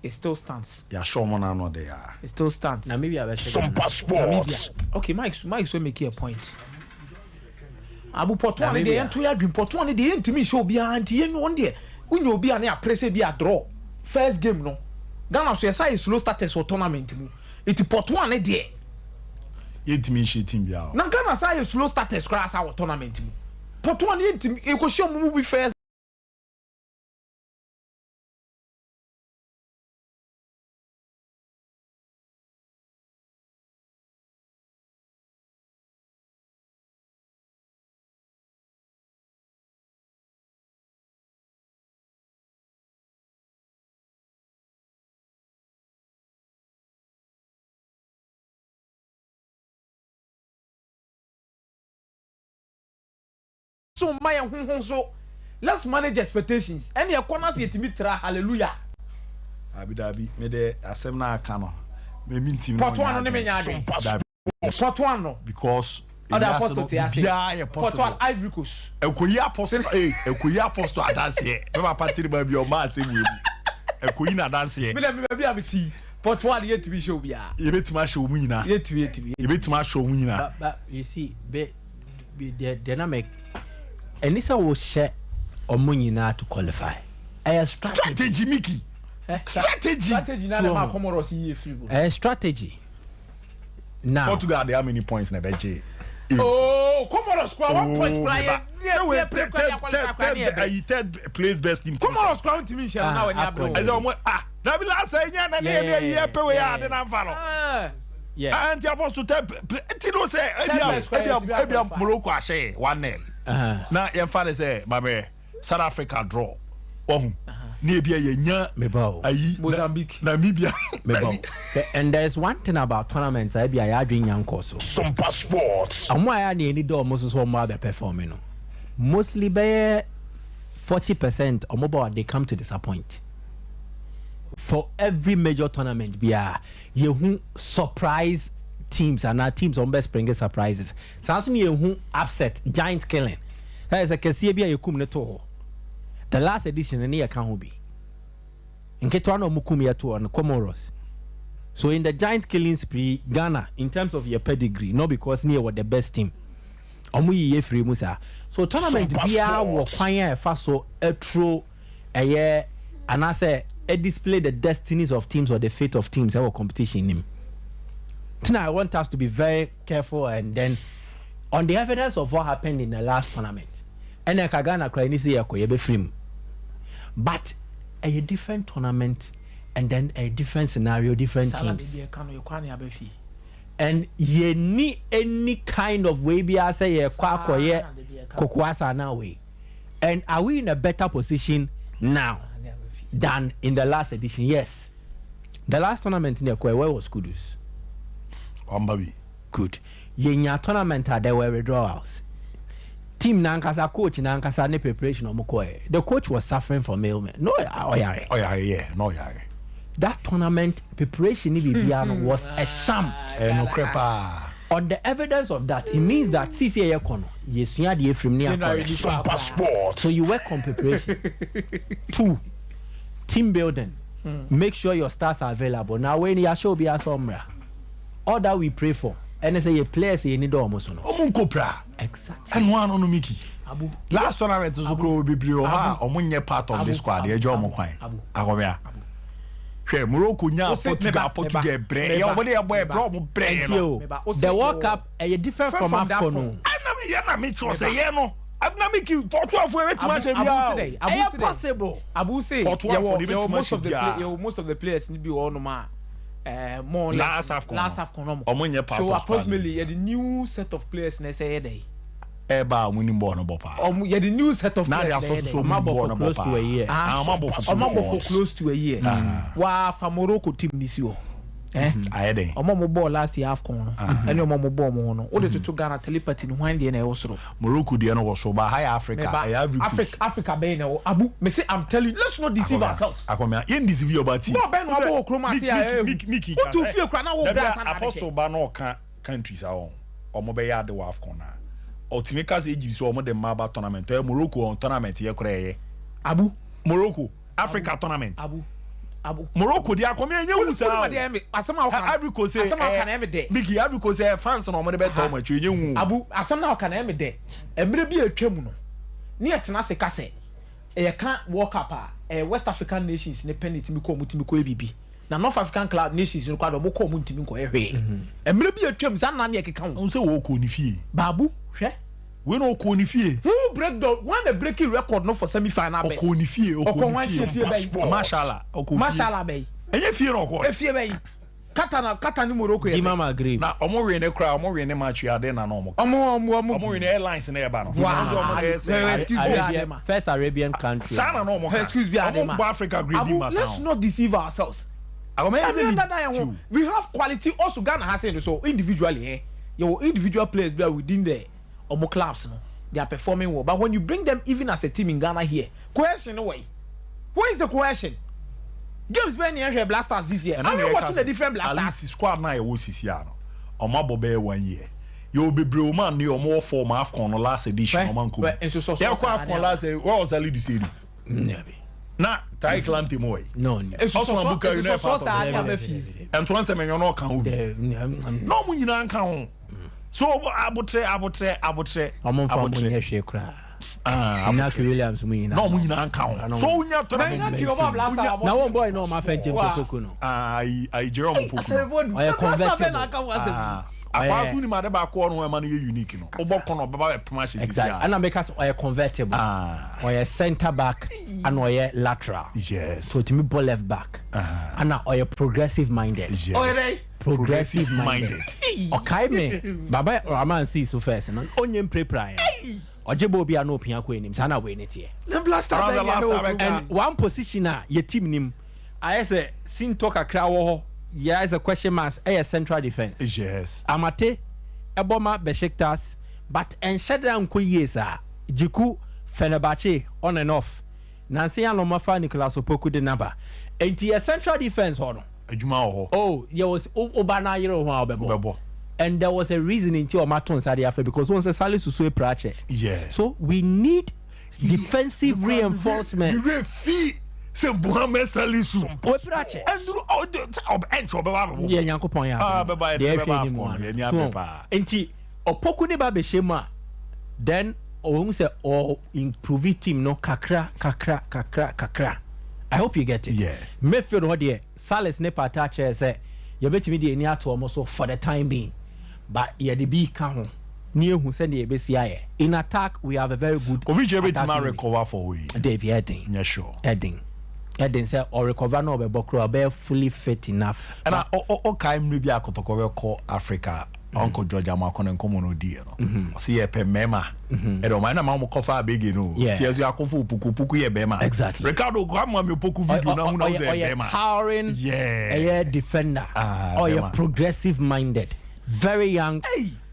Speaker 8: it still stands.
Speaker 1: Yɛahyɛ ɔmo n'ano de ya.
Speaker 8: It still stands.
Speaker 7: Namibia bɛ hyɛ Ghana.
Speaker 9: Sumpa
Speaker 8: Namibia.
Speaker 9: Sports.
Speaker 8: Okay, Mike, so make a point. Abu pot one
Speaker 7: Namibia.
Speaker 8: deɛ yɛn to yɛ adwene pot one deɛ yɛn ntumi nhyɛ obiara nti yɛn wɔn deɛ wonya obi a ne apere sɛ bi a draw first game no Ghana so yɛsa yɛ slow starters wɔ tournament mu eti pot one deɛ
Speaker 1: Yɛntumi nhyɛ team bia o.
Speaker 8: na Ghana sa yɛ slow starters koraa sa wɔ tournament mu pot one yɛn ntumi ekohyɛ ɔmo mu bi first. So mma yɛn ho ho so let's manage expectations ɛne ɛkɔ na se yɛtumi tra hallelujah.
Speaker 1: Dabi dabi me de asɛm na aka no. Me mi ntimi.
Speaker 8: Pot one no ne me nya adwene.
Speaker 9: Sumpa
Speaker 1: Dabi.
Speaker 9: Sports.
Speaker 8: Pot one no
Speaker 1: Because
Speaker 8: ɔde
Speaker 1: ewiase
Speaker 8: apostle
Speaker 1: no
Speaker 8: te ase
Speaker 1: biribiara yɛ
Speaker 8: pot one
Speaker 1: possible.
Speaker 8: Ivory Coast.
Speaker 1: Ekoyi apostle ee ekoyi apostle adanseɛ. Bɛɛ papa tiri ba bi ɔmo asɛm wɔ mu. Ekoyi na adanseɛ.
Speaker 8: mi dɛ mi baabi a mi ti pot one yɛtumi hyɛ obiara
Speaker 1: Yɛbɛtumi ahyɛ wɔn nyinaa.
Speaker 8: yɛtumi yɛtumi.
Speaker 1: Yɛbɛtumi ahyɛ wɔn nyinaa.
Speaker 7: But you see, be the dynamic. Ɛni sɛ wo hyɛ ɔmo nyinaa to qualify. Ɛyɛ strategy.
Speaker 1: Strategy Mickey. Strategy.
Speaker 8: strategy na de ma Comoros yie firi bolo.
Speaker 7: Ɛyɛ strategy. Now.
Speaker 1: Portugal de how many points na ɛbɛgye?
Speaker 8: Oh, Comoros kura one point kura yɛ
Speaker 1: Sɛ wei
Speaker 8: yɛ pere kura yɛ qualify kura ne yɛ bɛ.
Speaker 1: ayi third place best team.
Speaker 8: Comoros kura ntumi nhyɛ no na wɔ ni abere
Speaker 7: Ah,
Speaker 1: Ɛsɛ ɔmo ah dabi last ɛnyɛ na ne yɛ ne yɛ yɛ pɛ wei a ade na nfa no.
Speaker 8: o.
Speaker 7: Yeah.
Speaker 1: Ah, nti apostle third nti no sɛ ebia
Speaker 8: best kura
Speaker 1: ebia
Speaker 8: yɛ tumi
Speaker 1: ebia
Speaker 8: akɔfa.
Speaker 1: Morocco ahyɛ 1-0. Na yɛmfa ne sɛ maame South Africa draw ɔho ne ebia yɛnya
Speaker 7: Meba o.
Speaker 1: ayi
Speaker 8: Mozambique.
Speaker 1: Namibia.
Speaker 7: Meba o. And there's one thing about tournaments a ebi a yɛadwene nya nkɔ so.
Speaker 9: Sumpa Sports.
Speaker 7: Ɔmo a yɛ ani da ɔmo so so ɔmo abɛ perform no mostly bɛyɛ 40% ɔmo ba they come to disappoint. For every major tournament biara yehu surprise teams and teams ɔmo bɛ spring surprises. Saa nso na yehu upset giant killing. Ɛyɛ sɛ kɛseɛ bi a yɛkum ne to hɔ. The last edition no ne yɛ ka ho bi. Nketewa na ɔmo kum yɛ to ɔno Comoros. So in the giant killing spree Ghana in terms of yɛ pedigree not because ne yɛ wɔ the best team. Ɔmo yi yɛ firi mu saa. So tournament
Speaker 9: Super
Speaker 7: biara wɔ
Speaker 9: Sports.
Speaker 7: kwan a ɛfa so ɛturo ɛyɛ anaasɛ ɛdisplay the destinies of teams or the fate of teams ɛwɔ competition nim. Tina, I want us to be very careful and then on the evidence of what happened in the last tournament ɛna ɛka Ghana koraa ɛni sɛ yɛkɔ yɛbɛfiri mu but ɛyɛ different tournament and then a different scenario, different
Speaker 8: Saa na
Speaker 7: teams
Speaker 8: baabi a ɛka no yɛkɔ a na yɛaba fie.
Speaker 7: And yɛnni any kind of wei biara sɛ yɛkɔ
Speaker 8: Saa
Speaker 7: akɔyɛ
Speaker 8: na baabi a ɛka no.
Speaker 7: kokoasa anaa wei. And are we in a better position now than in the last edition? Yes. The last tournament ne ɛkɔɛ, where was Kudus?
Speaker 1: Wamba bi.
Speaker 7: Good. Yɛnya tournament a there were withdrawals. Team nankasa, coach nankasa ne preparation ɔmo kɔɛ. The coach was suffering from ailment. No, ɔyare.
Speaker 1: Ɔyare, yeah, na ɔyare.
Speaker 7: That tournament preparation ni biribiara no was a sham.
Speaker 1: Ɛyɛ nokorɛ paa.
Speaker 7: On the evidence of that, it means that sisi ɛyɛ kɔ no, yɛsua adeɛ firim ne
Speaker 8: January
Speaker 7: akɔrɛ.
Speaker 8: ni
Speaker 9: Super
Speaker 8: paa.
Speaker 9: Sports.
Speaker 7: So you work on preparation. Two, team building. Make sure your stars are available. Now when you show be as omra, all that we pray for, and say your players you need almost no.
Speaker 1: Ɔmo nkɔ pra.
Speaker 7: Exactly.
Speaker 1: Ɛno ano no Mickey.
Speaker 8: Abu.
Speaker 1: Last tournament nso kuro bebree wɔ hɔ a ɔmo nyɛ part of the squad yɛgye ɔmo
Speaker 8: Abu,
Speaker 1: kwan.
Speaker 8: Abu.
Speaker 1: Akɔmea. Hwɛ Morocco nya
Speaker 8: Ose,
Speaker 1: Portugal
Speaker 8: meba,
Speaker 1: Portugal
Speaker 8: meba,
Speaker 1: brɛ.
Speaker 8: meba,
Speaker 1: Yɛ ɔmo de yɛ bɔ
Speaker 8: meba.
Speaker 1: ɛbrɛ ɔmo brɛ yɛ
Speaker 7: Nti
Speaker 1: no.
Speaker 7: o,
Speaker 8: Meba, ose
Speaker 7: the World
Speaker 8: yɛwɔ-
Speaker 7: Cup ɛyɛ different
Speaker 8: Different
Speaker 7: from
Speaker 8: from the
Speaker 7: AFCON
Speaker 8: AFCON.
Speaker 7: no.
Speaker 1: Ɛna mi yɛ na mi kyerɛ sɛ yɛ no. Abena Mickey Portugalfoɔ ebetumi ahyɛ biara o.
Speaker 7: Ɛyɛ possible.
Speaker 8: Abu say
Speaker 1: Portugal
Speaker 8: yɛwɔ
Speaker 1: for the
Speaker 8: yɛwɔ
Speaker 1: bit
Speaker 8: most
Speaker 1: much
Speaker 8: of the
Speaker 1: biara.
Speaker 8: play yɛwɔ most of the players ni bi wɔ hɔnom a ɛɛ more or less
Speaker 1: Last AFCON
Speaker 8: last
Speaker 1: no.
Speaker 8: AFCON no
Speaker 1: Ɔmo nyɛ part
Speaker 8: so
Speaker 1: of squad
Speaker 8: approximately yɛde new set of players na ɛsɛ yɛ dɛ
Speaker 1: Ɛba a ɔmo nim bɔɔl no bɔ paa.
Speaker 8: ɔmo yɛde new set of
Speaker 1: Na de
Speaker 8: players na
Speaker 1: asɔ
Speaker 8: ɛyɛ
Speaker 1: soso
Speaker 8: dɛ
Speaker 1: ɔmo nim
Speaker 7: Ɔmo abɔ
Speaker 1: bɔɔl
Speaker 7: for
Speaker 1: no bɔ
Speaker 7: close to a
Speaker 1: paa.
Speaker 7: year.
Speaker 1: Ah, ɔmo abɔ for
Speaker 8: ɔmo abɔ for
Speaker 1: close.
Speaker 8: close to a year waa fa Morocco team ni si hɔ ɛɛ
Speaker 1: Ayɛ dɛn.
Speaker 8: ɔmo a ɔmo bɔɔ last year AFCON no ɛne ɔmo a ɔmo bɔɔ ɔmo ho no wode toto Ghana telepathy no hwan deɛ na ɛwɔ soro.
Speaker 1: Morocco deɛ no wɔ so ba ha yɛ Africa
Speaker 8: Meba,
Speaker 1: ɛyɛ Ivory Coast.
Speaker 8: Africa Africa bɛyɛ na ɛwɔ Abu me say I'm telling you let's not deceive ourselves.
Speaker 1: Akɔmea yɛn deceive yɛ ɔba ti.
Speaker 8: Bɔɔl bɛn na wabɔ wɔ kurom ase a ɛyɛ
Speaker 1: Miki Miki
Speaker 8: wotu fie kura na wo
Speaker 1: Dabi
Speaker 8: bra asa na
Speaker 1: apostle
Speaker 8: abɛhyɛ.
Speaker 1: ba na ɔka countries a wɔn ɔmo bɛyɛ ade wɔ AFCON na ɔtumi ka sɛ Egypt sɛ ɔmo de mmaa ba tournament ɛyɛ Morocco wɔn tournament yɛ kora ɛyɛ
Speaker 8: Abu
Speaker 1: Morocco Africa tournament
Speaker 8: Abu Abu.
Speaker 1: Morocco di akɔmea enye wu saa
Speaker 8: Wúlò deɛ ɛmi asɛm a ɔka
Speaker 1: Ivory Coast sɛ
Speaker 8: asɛm a ɔka na ɛmi dɛ.
Speaker 1: Miki Ivory Coast sɛ fans na ɔmo de bɛ tɔ ɔmo akyi enye wu.
Speaker 8: Abu asɛm na ɔka na ɛmi dɛ mmerɛ bi a etwa mu no ne yɛ tena ase ka sɛ ɛyɛ ka World Cup a ɛyɛ West African nations ne pɛ ne timi kɔ ɔmo timi kɔ ebibi na North African club nations no kɔ adi ɔmo kɔ ɔmo ntimi nkɔ ɛhwee mmerɛ bi a etwa mu saa nna ne yɛ keka ho
Speaker 1: Ɔn sɛ wɔkɔ ne fie
Speaker 8: baabu hwɛ
Speaker 1: wei na ɔkɔ ne fie
Speaker 8: who break the one the breaking record no for semi final bɛ
Speaker 1: ɔkɔ ne fie
Speaker 8: ɔkɔ
Speaker 1: ɔkɔ
Speaker 8: wɔn
Speaker 1: ne
Speaker 8: hyɛ
Speaker 1: fie
Speaker 8: fie bɛyi
Speaker 1: Mashallah ɔkɔ fie
Speaker 8: mashallah bɛyi
Speaker 1: ɛnyɛ fie na ɔkɔ
Speaker 8: efie bɛyi Qatar na Qatar ni Morocco yɛ
Speaker 7: Dima
Speaker 8: bɛyi
Speaker 7: Maghreb.
Speaker 1: na ɔmo win ne kora ɔmo win ne match yɛ ade na na ɔmo
Speaker 8: ɔmo ɔmo ɔmo
Speaker 1: ɔmo win ne airlines na ɛba no
Speaker 8: Wow.
Speaker 1: Ɔmo nso ɔmo na ɛyɛ sɛ
Speaker 8: Excuse me,
Speaker 7: Arabian,
Speaker 8: Adema.
Speaker 7: first Arabian country.
Speaker 1: saa na na ɔmo ka
Speaker 8: excuse me
Speaker 1: ɔmo
Speaker 8: Adema
Speaker 1: bɔ Africa grade
Speaker 8: Abu
Speaker 1: ma
Speaker 8: let's
Speaker 1: town
Speaker 8: not deceive ourselves.
Speaker 1: akɔmɛ yɛ
Speaker 8: Ɛmi
Speaker 1: sɛ
Speaker 8: dada yɛn ho we have quality also Ghana has it so individually eh yɛwɔ individual players bi a within the ɔmo clubs no they are performing well but when you bring them even as a team in Ghana here cohesion no way where is the cohesion games bɛn ni ɛhwɛ Black Stars this year are we watching a different Black
Speaker 1: At
Speaker 8: Stars
Speaker 1: least squad na yɛwɔ sisi ano ɔmo abɔ bɛyɛ one year yɛwɔ bebree ɔmo ani ɔmo wɔ form AFCON no last edition
Speaker 8: Wɛ,
Speaker 1: ɔmo anko
Speaker 8: wɛ,
Speaker 1: bi
Speaker 8: nso sɔ- sɔ
Speaker 1: yɛkɔ
Speaker 8: saa
Speaker 1: AFCON
Speaker 8: ne
Speaker 1: last year where was Alidu Seidu
Speaker 7: Dabi.
Speaker 1: na Tai Klante mu wɔ yi
Speaker 7: No, no.
Speaker 1: Osman Bukari no yɛ
Speaker 8: nsusɔsɔ
Speaker 1: part
Speaker 8: saa
Speaker 1: of
Speaker 8: ni
Speaker 1: the
Speaker 8: abɛ fie
Speaker 1: ɛntoa nsɛm ɛnyɛ no ɔka ho bi na ɔmo nyinaa nka ho so ɔmo abotrɛ abotrɛ abotrɛ
Speaker 7: Ɔmo nfa ɔmo
Speaker 1: abotrɛ
Speaker 7: nyɛ hwee koraa.
Speaker 1: Ah,
Speaker 7: Inaki Williams mu nyinaa.
Speaker 1: na ɔmo nyinaa nka ho so wonya
Speaker 8: na
Speaker 1: tournament
Speaker 8: Inaki ɔba Black Stars
Speaker 7: Na wɔn boy na ɔmo afɛn James
Speaker 8: Wow.
Speaker 7: Opoku no.
Speaker 1: Ah, ayi ayi Jerome Opoku no.
Speaker 7: Ɔyɛ convertible.
Speaker 1: Ah, akwa so nim ade baako ɔno ɛma no yɛ unique no wobɔ kɔ no ɔbɛba bɛpem ahyɛ sisi
Speaker 7: Exactly.
Speaker 1: a
Speaker 7: Ɛna meka sɛ ɔyɛ convertible.
Speaker 1: Ah,
Speaker 7: Ɔyɛ centre back ana ɔyɛ lateral.
Speaker 1: yes
Speaker 7: So otumi bɔ left back. Ana ɔyɛ progressive minded.
Speaker 1: yes
Speaker 8: ɔyɛ dɛ
Speaker 7: Progressive minded. Ɔkae me Baba Rahman sii so first no onye mprepra yɛ. Ɔgye bɔ obi a na opia kɔ anim saa na wei ne teɛ.
Speaker 8: na Black Stars
Speaker 1: Around the
Speaker 8: bɛn
Speaker 1: last
Speaker 8: yɛ
Speaker 1: time
Speaker 8: ne
Speaker 1: I
Speaker 8: wɔ
Speaker 1: got-
Speaker 7: And one position a yɛ team nim ayɛ sɛ sintɔ kakra wɔ hɔ yɛ ayɛ sɛ question marks ɛyɛ central defence.
Speaker 1: yes
Speaker 7: Amate ɛbɔ ma Besiktas but ɛnhyɛ da nkɔ yie saa Jiku Fenerbahce on and off nansi anoma fa Nicolas Opoku de naba nti yɛ central defence hɔ no
Speaker 1: adwuma wɔ hɔ
Speaker 7: oh yɛ wɔ ɔba na ayere ho a ɔbɛbɔ
Speaker 1: wobɛbɔ
Speaker 7: and there was a reason nti ɔma to nsa de afɛ because wɔn sɛ Salisu so epra kyɛ
Speaker 1: yeah
Speaker 7: so we need Defensive reinforcement.
Speaker 1: Me werɛ fi sɛ Mohammed Salisu.
Speaker 7: Wapira kyɛ.
Speaker 1: Ɛnduru ɔ ɛnkyɛ ɔbɛba abɛbɔ.
Speaker 7: Yɛ Nyankopɔn yɛ
Speaker 1: Ah
Speaker 7: adom.
Speaker 1: bɛba
Speaker 7: Deɛ
Speaker 1: yɛ
Speaker 7: ɛhwɛ
Speaker 1: bɛba
Speaker 7: anim
Speaker 1: AFCON no
Speaker 7: ano.
Speaker 1: yɛ ni abɛ
Speaker 7: So
Speaker 1: paa.
Speaker 7: nti Opoku ne ba bɛhyɛ mu a then ɔhu sɛ ɔ improve team no kakra kakra kakra kakra. I hope you get it.
Speaker 1: Yeah.
Speaker 7: Midfield hɔ deɛ Salis ne Partey akyerɛ sɛ yɛbɛtumi de ani ato wɔn so for the time being but yɛde bi ka ho ne ehu sɛdeɛ yɛbɛsi ayɛ. In attack we have a very good
Speaker 1: Kofi Kyei
Speaker 7: attack
Speaker 1: bɛtumi
Speaker 7: unit.
Speaker 1: arecover for wei?
Speaker 7: Dabi ɛden.
Speaker 1: Nyɛ sure.
Speaker 7: Ɛden. Ɛden sɛ ɔrecover na ɔbɛbɔ koraa ɔbɛyɛ fully fit enough.
Speaker 1: Ɛna ɔkae mmerɛ bi a Kɔtɔkɔ bɛkɔ Africa Uncle George Amoako ne nkɔmmɔ no ɔdiiɛ no ɔse yɛpɛ mmarima ɛde ɔma ɛna ma wɔn kɔfa abege no
Speaker 7: Yeah.
Speaker 1: ti ɛso akɔfa Opoku Opoku yɛ bɛrima
Speaker 7: Exactly.
Speaker 1: Ricardo kɔ ama mi Opoku video na hu na
Speaker 7: ɔyɛ
Speaker 1: ɔsɛ
Speaker 7: ɔyɛ
Speaker 1: bɛrima
Speaker 7: towering
Speaker 1: Yeah.
Speaker 7: ɛyɛ defender
Speaker 1: Ah,
Speaker 7: ɔyɛ
Speaker 1: bɛrima.
Speaker 7: progressive minded very young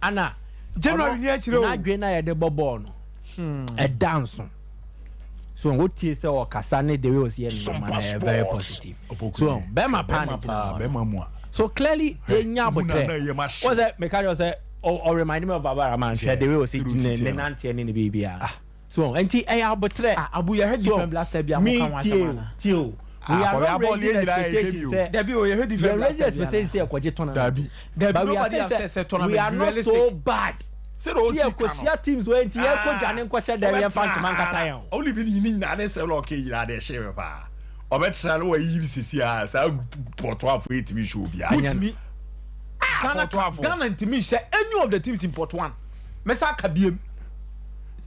Speaker 7: ana
Speaker 8: January
Speaker 7: ɔno
Speaker 8: ni akyire o.
Speaker 7: n'adwene na yɛde bɔ bɔɔl no ɛda nso so wotie sɛ ɔkasa ne the way ɔsi yɛ ne nneɛma no ɛyɛ very positive
Speaker 1: Opoku
Speaker 7: so
Speaker 1: ni.
Speaker 7: bɛrima paa ne
Speaker 1: Bɛrima
Speaker 7: gyina
Speaker 1: paa
Speaker 7: hɔ no.
Speaker 1: bɛrima mu a
Speaker 7: so clearly yɛnya
Speaker 1: mu na
Speaker 7: abotire
Speaker 1: na yɛ ma hyew.
Speaker 7: wọ́n sɛ meka kyerɛ sɛ ɔ remind me of Baba Rahman
Speaker 1: Yeah,
Speaker 7: hwɛ the way ɔsi
Speaker 1: sɛ
Speaker 7: gyina
Speaker 1: ɔsi
Speaker 7: ne
Speaker 1: teɛ no.
Speaker 7: nanteɛ ne ne biribiara so nti ɛyɛ abotire
Speaker 8: Ah, Abu yɛhwɛ
Speaker 7: So,
Speaker 8: different blaster bi a
Speaker 7: me
Speaker 8: mo ka ho
Speaker 7: tie
Speaker 8: asɛm
Speaker 7: o
Speaker 8: ana.
Speaker 7: tie o we
Speaker 1: Ah,
Speaker 7: are
Speaker 1: Bobby
Speaker 7: not
Speaker 1: Abol
Speaker 7: raising
Speaker 1: yɛ nyinaa yɛhwɛ
Speaker 7: expectations
Speaker 1: bi o.
Speaker 7: sɛ
Speaker 8: Dabi o yɛhwɛ
Speaker 7: we
Speaker 8: different
Speaker 7: are raising
Speaker 8: blaster bi ana.
Speaker 7: expectations sɛ ɛkɔgye tournament
Speaker 1: Dabi.
Speaker 8: Dabi,
Speaker 7: but we are
Speaker 8: nobody
Speaker 7: saying
Speaker 8: has said
Speaker 7: sɛ
Speaker 8: sɛ tournament,
Speaker 7: we are
Speaker 8: be
Speaker 7: not
Speaker 8: realistic.
Speaker 7: so bad
Speaker 1: sɛ de ɔsi
Speaker 7: si
Speaker 1: ka no
Speaker 7: ɛkɔhyia teams wɔ nti yɛkɔ dwane nkɔhyɛ dɛm yɛmfa ntoma nkata yɛn o
Speaker 1: Only bi ni nyinaa ne sɛ lɔɔke nyinaa de ɛhyɛ me paa ɔbɛtena no wayi sisi a saa pɔtɔ afɔ yɛtumi hyɛ obiara
Speaker 8: Wotumi. Ghana
Speaker 1: Port one fo.
Speaker 8: Ghana ntumi nhyɛ any of the teams in pot one. Mɛsa aka biem.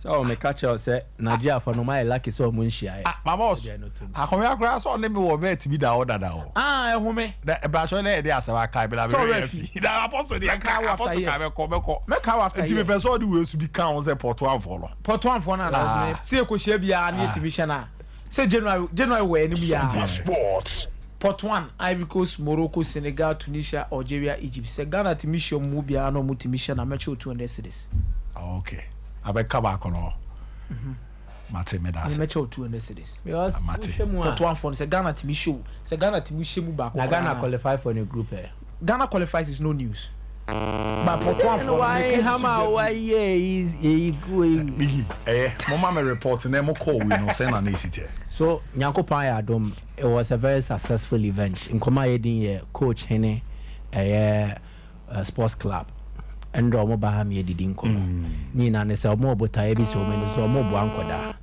Speaker 7: Sɛ ɔ meka kyerɛ wo sɛ Nigeriafoɔ no ɔmayɛ lucky sɛ ɔmo nhyia yɛ.
Speaker 1: Ah, mama ɔs
Speaker 7: Ɛdeɛ no to mu.
Speaker 1: akɔmɛ akora sɛ ɔne me wɔ bɛɛ tumi da hɔ dada o
Speaker 8: Ah ɛhome.
Speaker 1: na ɛbrakyɛ na yɛde asɛm aka bi na
Speaker 8: Sɛ ɔwerɛ
Speaker 1: mewɛ fi na apɔso deɛ
Speaker 8: Mɛka
Speaker 1: ka
Speaker 8: wo after
Speaker 1: apɔso
Speaker 8: here.
Speaker 1: ka mɛkɔ mɛkɔ
Speaker 8: Mɛka wo after
Speaker 1: nti
Speaker 8: here.
Speaker 1: mepɛ sɛ ɔde wei so bi ka ho sɛ pɔtɔ afɔ no
Speaker 8: Pot one fo na
Speaker 1: Ah.
Speaker 8: sɛ yɛkɔhyia biara ne yɛtumi hyɛ no a sɛ January January wɔ anim
Speaker 9: Super
Speaker 8: yia.
Speaker 9: Sports.
Speaker 8: Pot one Ivory Coast, Morocco, Senegal, Tunisia, Algeria, Egypt. Sɛ Ghana tumi hyɛ ɔmo mu biara na ɔmo tumi hyɛ na mɛkyɛ o 200 cedis.
Speaker 1: Ah, ok abɛka baako no mate meda
Speaker 8: Ne
Speaker 1: ase
Speaker 8: mɛkyɛ o 200 cedis.
Speaker 7: Because
Speaker 1: Amate.
Speaker 7: wohwɛ mu a
Speaker 8: Pot one fo no sɛ Ghana tumi hyɛ o sɛ Ghana tumi hyɛ mu baako
Speaker 7: na Ghana
Speaker 8: koraa.
Speaker 7: qualify for the group ɛ.
Speaker 8: Ghana qualifies is no news. But pot one fo no
Speaker 7: Why
Speaker 8: meka
Speaker 7: hama
Speaker 8: susu
Speaker 7: why ye is go yi.
Speaker 1: Migi ɛyɛ moma me report na mokɔɔ wei no sɛ na na ɛsi teɛ
Speaker 7: So Nyankopɔn ayɛ adom it was a very successful event. Nkɔmɔ a yɛdi yɛ coach hene ɛyɛ sports club. Ɛndɛ ɔmo ba ha mi yɛdidi nkɔmɔ. Ne nyinaa ne sɛ ɔmo wɔ botaeɛ bi sɛ ɔmo ani so ɔmo boa nkɔdaa.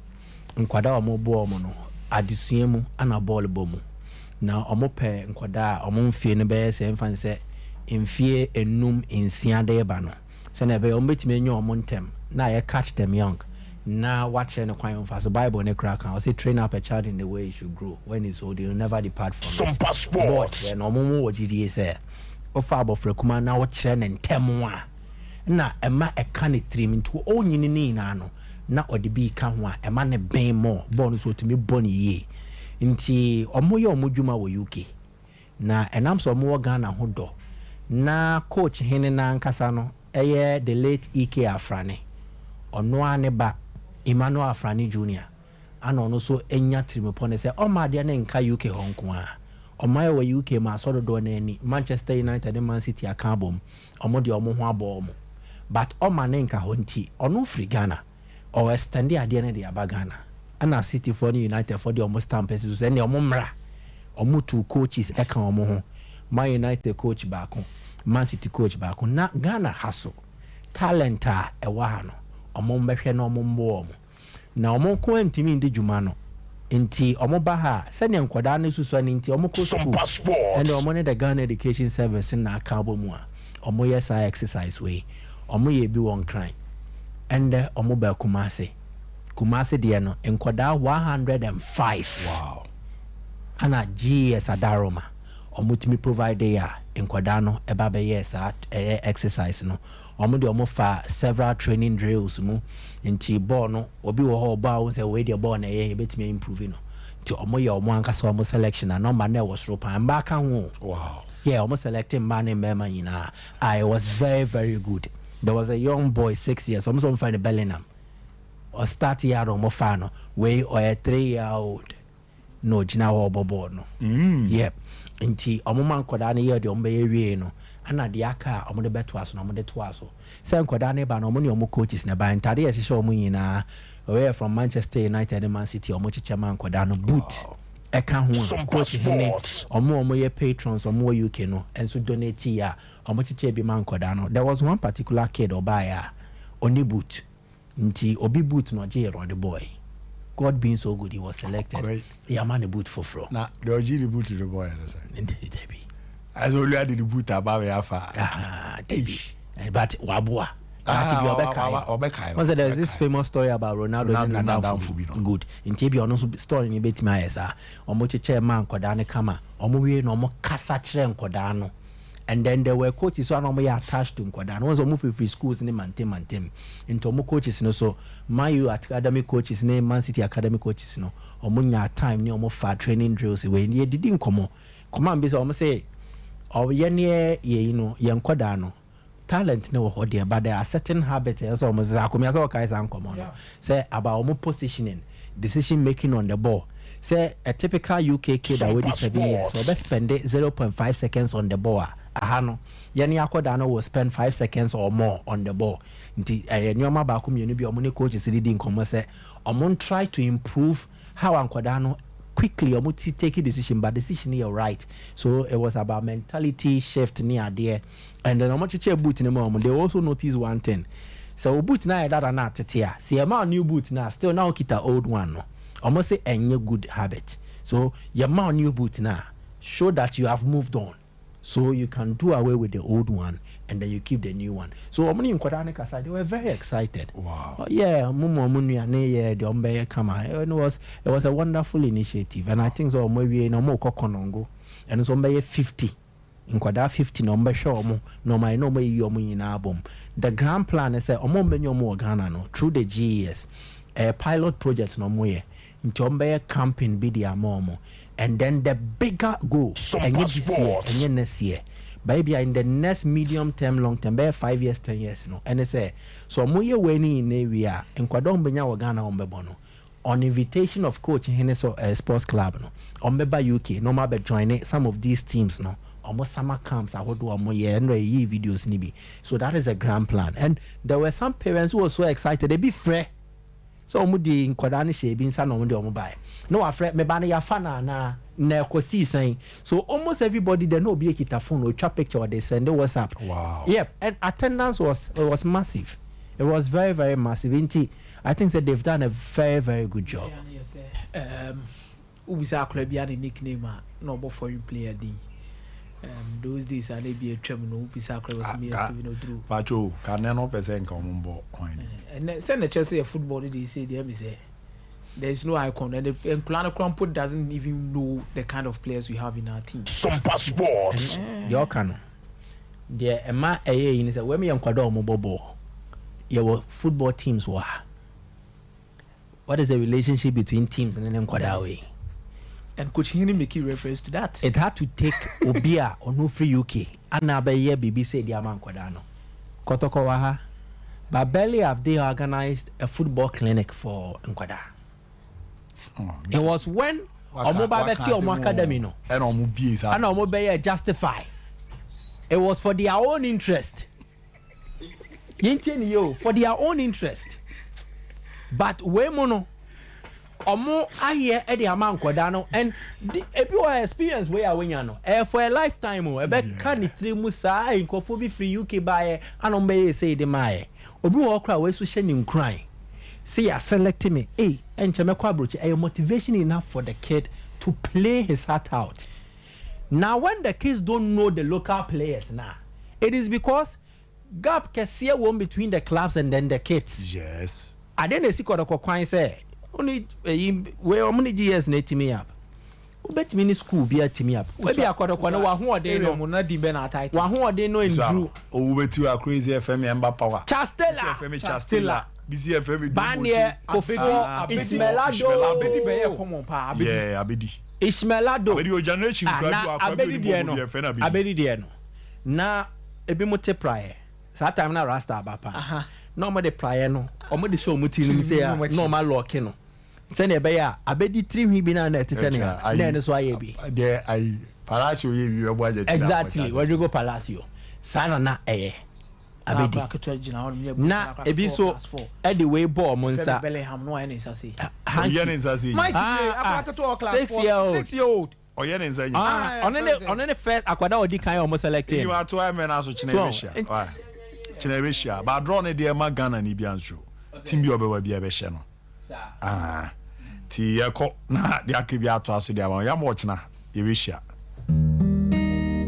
Speaker 7: Nkwadaa a ɔmo boa ɔmo no adesua mu ana bɔɔl bɔ mu. Na ɔmo pɛ nkwadaa a ɔmo mfie no bɛyɛ sɛ mfa ne sɛ mfie enum nsia de ba no sɛnea ɛbɛyɛ ɔmo bɛtumi anya ɔmo ntɛm na ayɛ catch them young na wakyerɛ no kwan mfa so bible ne kora ka ɔsɛ train up a child in the way he should grow when he's old he will never depart from it
Speaker 9: Super
Speaker 7: bɔɔl
Speaker 9: Sports.
Speaker 7: kyerɛ no ɔmo mu wɔ gyidie sɛ wofa abɔfra kuma na wokyerɛ ne ntɛm a na ɛma ɛka ne tirim nti ɔnyini ne nyinaa no na ɔde bi ka ho a ɛma ne bɛn mɔ bɔɔl no so ɔtumi bɔ ne yie nti ɔmo yɛ ɔmo dwuma wɔ UK na ɛnam sɛ ɔmo wɔ Ghana ho dɔ na coach hene n'ankasa no ɛyɛ the late Ek Afrane ɔno ara ne ba Emmanuel Afrane Junior ana ɔno nso anya tirimupɔ ne sɛ ɔma adeɛ ne nka UK hɔ nko a ɔma yɛ wɔ UK ma asɔ dodoɔ no ani Manchester United ne Man City aka abom ɔmo deɛ ɔmo ho abɔ ɔmo but ɔma ne nka hɔ nti ɔno firi Ghana ɔwɔ extend adeɛ no de aba Ghana ɛna City foɔ ne United foɔ deɛ ɔmo stamp ɛsi so sɛ ɛnna ɔmo mmra ɔmo two coaches ɛka ɔmo ho Man United coach baako Man City coach baako na Ghana ha so talent a ɛwɔ ha no ɔmo mbɛhwɛ na ɔmo mboa ɔmo na ɔmo nko ntumi ndi dwuma no nti ɔmo ba ha a, sɛnea nkwadaa no susua no nti ɔmo kɔ school
Speaker 9: Super Sports.
Speaker 7: ɛna ɔmo ne the Ghana Education Service na aka abɔ mu a ɔmo yɛ saa exercise wei ɔmo yɛ bi wɔ Nkran ɛndɛ ɔmo ba Kumase Kumase deɛ no nkwadaa 105
Speaker 1: wow
Speaker 7: ana GES Adaroma ɔmo tumi provide yɛ a nkwadaa no ɛba bɛyɛ saa ɛyɛ exercise no ɔmo deɛ ɔmo fa several training drills mu nti bɔɔl no obi wɔ hɔ ɔbɔ a wɔn sɛ wei deɛ bɔɔl na ɛyɛ yɛbɛtumi improve no nti ɔmo yɛ ɔmo ankasa ɔmo selection a number no ɛwɔ soro paa mbaa ka ho o
Speaker 1: wow
Speaker 7: yeah ɔmo select mmaa ne mmarima nyinaa ah it was very very good there was a young boy 6 years ɔmo sɛ ɔmo fa no Bellingham ɔstart yɛ a na ɔmo fa no wei ɔyɛ 3 year old na ɔgyina hɔ ɔbɔ bɔɔl no yep nti ɔmo ma nkɔdaa no yɛ deɛ ɔmo bɛyɛ wie no ɛna deɛ aka a ɔmo de bɛtoa so na ɔmo de toa so sɛ nkɔdaa no ba no ɔmo ne ɔmo coaches na ba ntaade yɛ hyehyɛ ɔmo nyinaa.
Speaker 10: Ɔyɛ from Manchester United ne Man City a ɔmo kyekyɛ ma nkɔdaa no boot ɛka ho a coach hene ɔmo a ɔmo yɛ patrons ɔmo wɔ UK no nso donate a ɔmo kyekyɛ bi ma nkɔdaa no. There was one particular kid ɔbaeɛ a ɔnni boot nti obi boot na ɔgye yɛ na ɔde bɔɔe. God being so good he was selected yɛama no boot foforɔ.
Speaker 11: Na deɛ ɔgye ne boot no bɔɔɛ no sɛ?
Speaker 10: Dabi.
Speaker 11: Ayɛ sɛ olua de ne boot aba abɛyɛ afa.
Speaker 10: Dabi. But waboa. Daakye bi ɔbɛkae.
Speaker 11: Ɔbɛkae
Speaker 10: no. Wɔn sɛ there is this famous story about Ronaldo ne n'adamfo bi. Good. Nti ebi ɔno nso story no betumi ayɛ saa. Wɔn kyekyɛ maa nkɔdaa no kama. Wɔn wie na wɔn kasa kyerɛ nkɔdaa no. And then there were coaches so a na wɔn yɛ attached to nkɔdaa no. Wɔn sɛ wɔn firifiri schools ne mantam mantam. Nti wɔn coaches no so, Man U academy coaches ne Man City academy coaches no, wɔn nyaa time ne wɔn faa training drills wei. Yɛdidi nkɔmɔ. Kɔma bi sɛ wɔn se ɔyɛ ne yɛ yi no yɛn nkɔdaa no talent ne wɔ hɔ deɛ, but there are certain habits ɛyɛ sɛ wɔn sɛ akomia sɛ ɔkae saa nkɔmɔ no sɛ about wɔn positioning, decision making on the ball, sɛ a typical UK kid a wadi 7 years ɔbɛ spend 0.5 seconds on the ball a, aha no yɛne akɔdaa no will spend 5 seconds or more on the ball. Nti ɛyɛ nneɛma baako mmienu bi a wɔn ne coaches de di nkɔmɔ sɛ wɔn try to improve how nkɔdaa no quickly ɔmo ti take decision, but decision yɛ right. So it was about mentality shift ne adeɛ. And then ɔmo kyekyɛ boot ne mu a, ɔmo they also notice one thing sɛ o boot na yɛ dada na atete a, sɛ yɛ ma new boot na still na okita old one no, ɔmo sɛ ɛnyɛ good habit. So yɛ ma new boot na show that you have moved on, so you can do away with the old one and then you keep the new one. So ɔmo ne nkwadaa ne kasa, they were very excited. Oh, yeah, ɔmo mu ɔmo nnuane yɛ deɛ ɔmo bɛyɛ kama. It was a wonderful initiative and I think sɛ ɔmo awie na ɔmo kɔ Kɔnɔngo, ɛno nso ɔmo bɛyɛ 50 nkwadaa 50 na ɔmo bɛhwɛ ɔmo na ɔmo ayɛ na ɔmo ayi ɔmo nyinaa bom. The grand plan is sɛ ɔmo ɔmo bɛnya ɔmo wɔ Ghana no through the GES pilot project na ɔmo yɛ, nti ɔmo bɛyɛ camping bi de ama ɔmo. And then the bigger goal, ɛnyɛ this year, ɛnyɛ next year, but ebi in the next medium term, long term, bɛyɛ 5 years, 10 years no, ɛne sɛ so ɔmo yɛ wei ne nyinaa wie a, nkwadaa ɔmo bɛnya wɔ Ghana, ɔmo bɛbɔ no on invitation of coach hene so sports club no, ɔmo bɛba UK na ɔmo abɛ join some of these teams no, ɔmo summer camps ahodoɔ ɔmo yɛ, ɛnna ɛyi videos ni bi. So that is a grand plan and there were some parents who were so excited, ebi frɛ sɛ ɔmo de nkwadaa no hyɛ ebi nsa na ɔmo de ɔmo baeɛ na wafrɛ meba no yafa na ana na ɛkɔ sii sɛn. So almost everybody there na obi ekita phone, otwa picture, ɔde send WhatsApp. Yep, and attendance was, it was massive. It was very, very massive. Nti I think that they've done a very, very good job.
Speaker 8: Wobisa akora bi ne nickname a na ɔbɔ foreign player din, those days a na ebi atwam no, wobisa akora wɔ sɛ meyɛ Steven Oduro.
Speaker 11: Pacho kane no pɛ sɛ nka ɔmo mbɔ kwan ni.
Speaker 8: Ɛnɛ sɛ na kyerɛ sɛ yɛ football no de sɛ deɛ mi sɛ there is no icon and the nkula no kora mpo doesn't even know the kind of players we have in our team.
Speaker 9: Sompa Sports.
Speaker 10: Deɛ ɔka no deɛ ɛma ɛyɛ yi ni sɛ wɔn yɛ nkwadaa a wɔn bɔ bɔɔl, yɛwɔ football teams wɔ ha. What is the relationship between teams ne ne nkwadaa wei?
Speaker 8: And Coach Hini making reference to that.
Speaker 10: It had to take obi a ɔno firi UK ana abɛyɛ biribi sɛ ɛdi ama nkwadaa no. Kɔtɔkɔ wɔ ha, but barely have they organized a football clinic for nkwadaa. It was when ɔmo ba bɛte ɔmo academy no
Speaker 11: ɛna ɔmo bie saa.
Speaker 10: Ɛna ɔmo bɛyɛ justify. It was for their own interest. Yɛntie ne yie o, for their own interest. But wei mu no, ɔmo ayɛ ɛde ama nkɔdaa no and ebi wɔ experience wei a wonya no, ɛyɛ for a lifetime o. Ɛbɛka ne tiri mu saa. Ɛyɛ nkurɔfoɔ bi firi UK baayɛ ana ɔmo bɛyɛ ɛsɛ de maayɛ. Obi wɔ hɔ koraa wei so hyɛ ne nkuran sɛ yɛ select me, ei, ɛnkyɛ mɛkɔ aburokyi. Ɛyɛ motivation enough for the kid to play his heart out. Now when the kids don't know the local players now, it is because gap kɛseɛ wɔ between the clubs and then the kids. Ade na esi kɔdɔkɔ kwan sɛ ɔne eyi wei ɔmo ne GS na etimi up, wobɛtumi ne school bi atimi up ebi akɔdɔkɔ no wahoɔden
Speaker 8: no
Speaker 10: mu
Speaker 8: na di bɛ na atae.
Speaker 10: Wahoɔden no nduru.
Speaker 11: Owu bɛ ti wa crazy FM yɛn ba power.
Speaker 10: Chastela.
Speaker 11: Bisi FM Chastela, Bisi FM
Speaker 10: Baneɛ Kofoɔ Ismailado.
Speaker 8: Abedi bɛyɛ common paa, Abedi.
Speaker 11: Yeah, Abedi.
Speaker 10: Ismailado.
Speaker 11: Abedi o generation kura bi
Speaker 10: na
Speaker 11: wa akora bi
Speaker 10: Abedi
Speaker 11: oni
Speaker 10: deɛ
Speaker 11: bɔ
Speaker 10: no
Speaker 11: bi yɛ fɛ na Abedi.
Speaker 10: Abedi deɛ no na ebi mo te praeɛ saa time na rasta aba paa na ɔmo de praeɛ no, ɔmo de hyɛ ɔmo ti no mu sɛ ya na ɔmo alock no sɛnea ɛbɛyɛ a abedi tirinwi bi na na ɛtetɛ ne a na ɛno so ayɛ bi.
Speaker 11: Deɛ ayi Palacio yɛ bi bɛ bɔ Argentina.
Speaker 10: Exactly, Rodrigo Palacio saa na na ɛyɛ. Abɛdi. Na ebi nso de wei bɔ wɔn nsa.
Speaker 1: Hanky. Ɔyɛ ne nsa sei.
Speaker 10: Ah, ah, 6 year old.
Speaker 1: Ɔyɛ ne nsa nyina.
Speaker 10: Ah, ɔno ne ɔno ne first akwadaa a ɔdi kan a wɔn select
Speaker 1: no.
Speaker 10: Eyi
Speaker 1: ato ayɛ mɛ n'aso kyena ebehyia. Why? Kyena ebehyia. Ba draw ne deɛ ma Ghana ni bia nso. Team bi ɔbɛba bi ɛbɛhyɛ no. Ah. Ti yɛkɔ na deɛ aka bi ato aso deɛ ama. Yɛn bɔ ɔkyena yɛbɛhyia.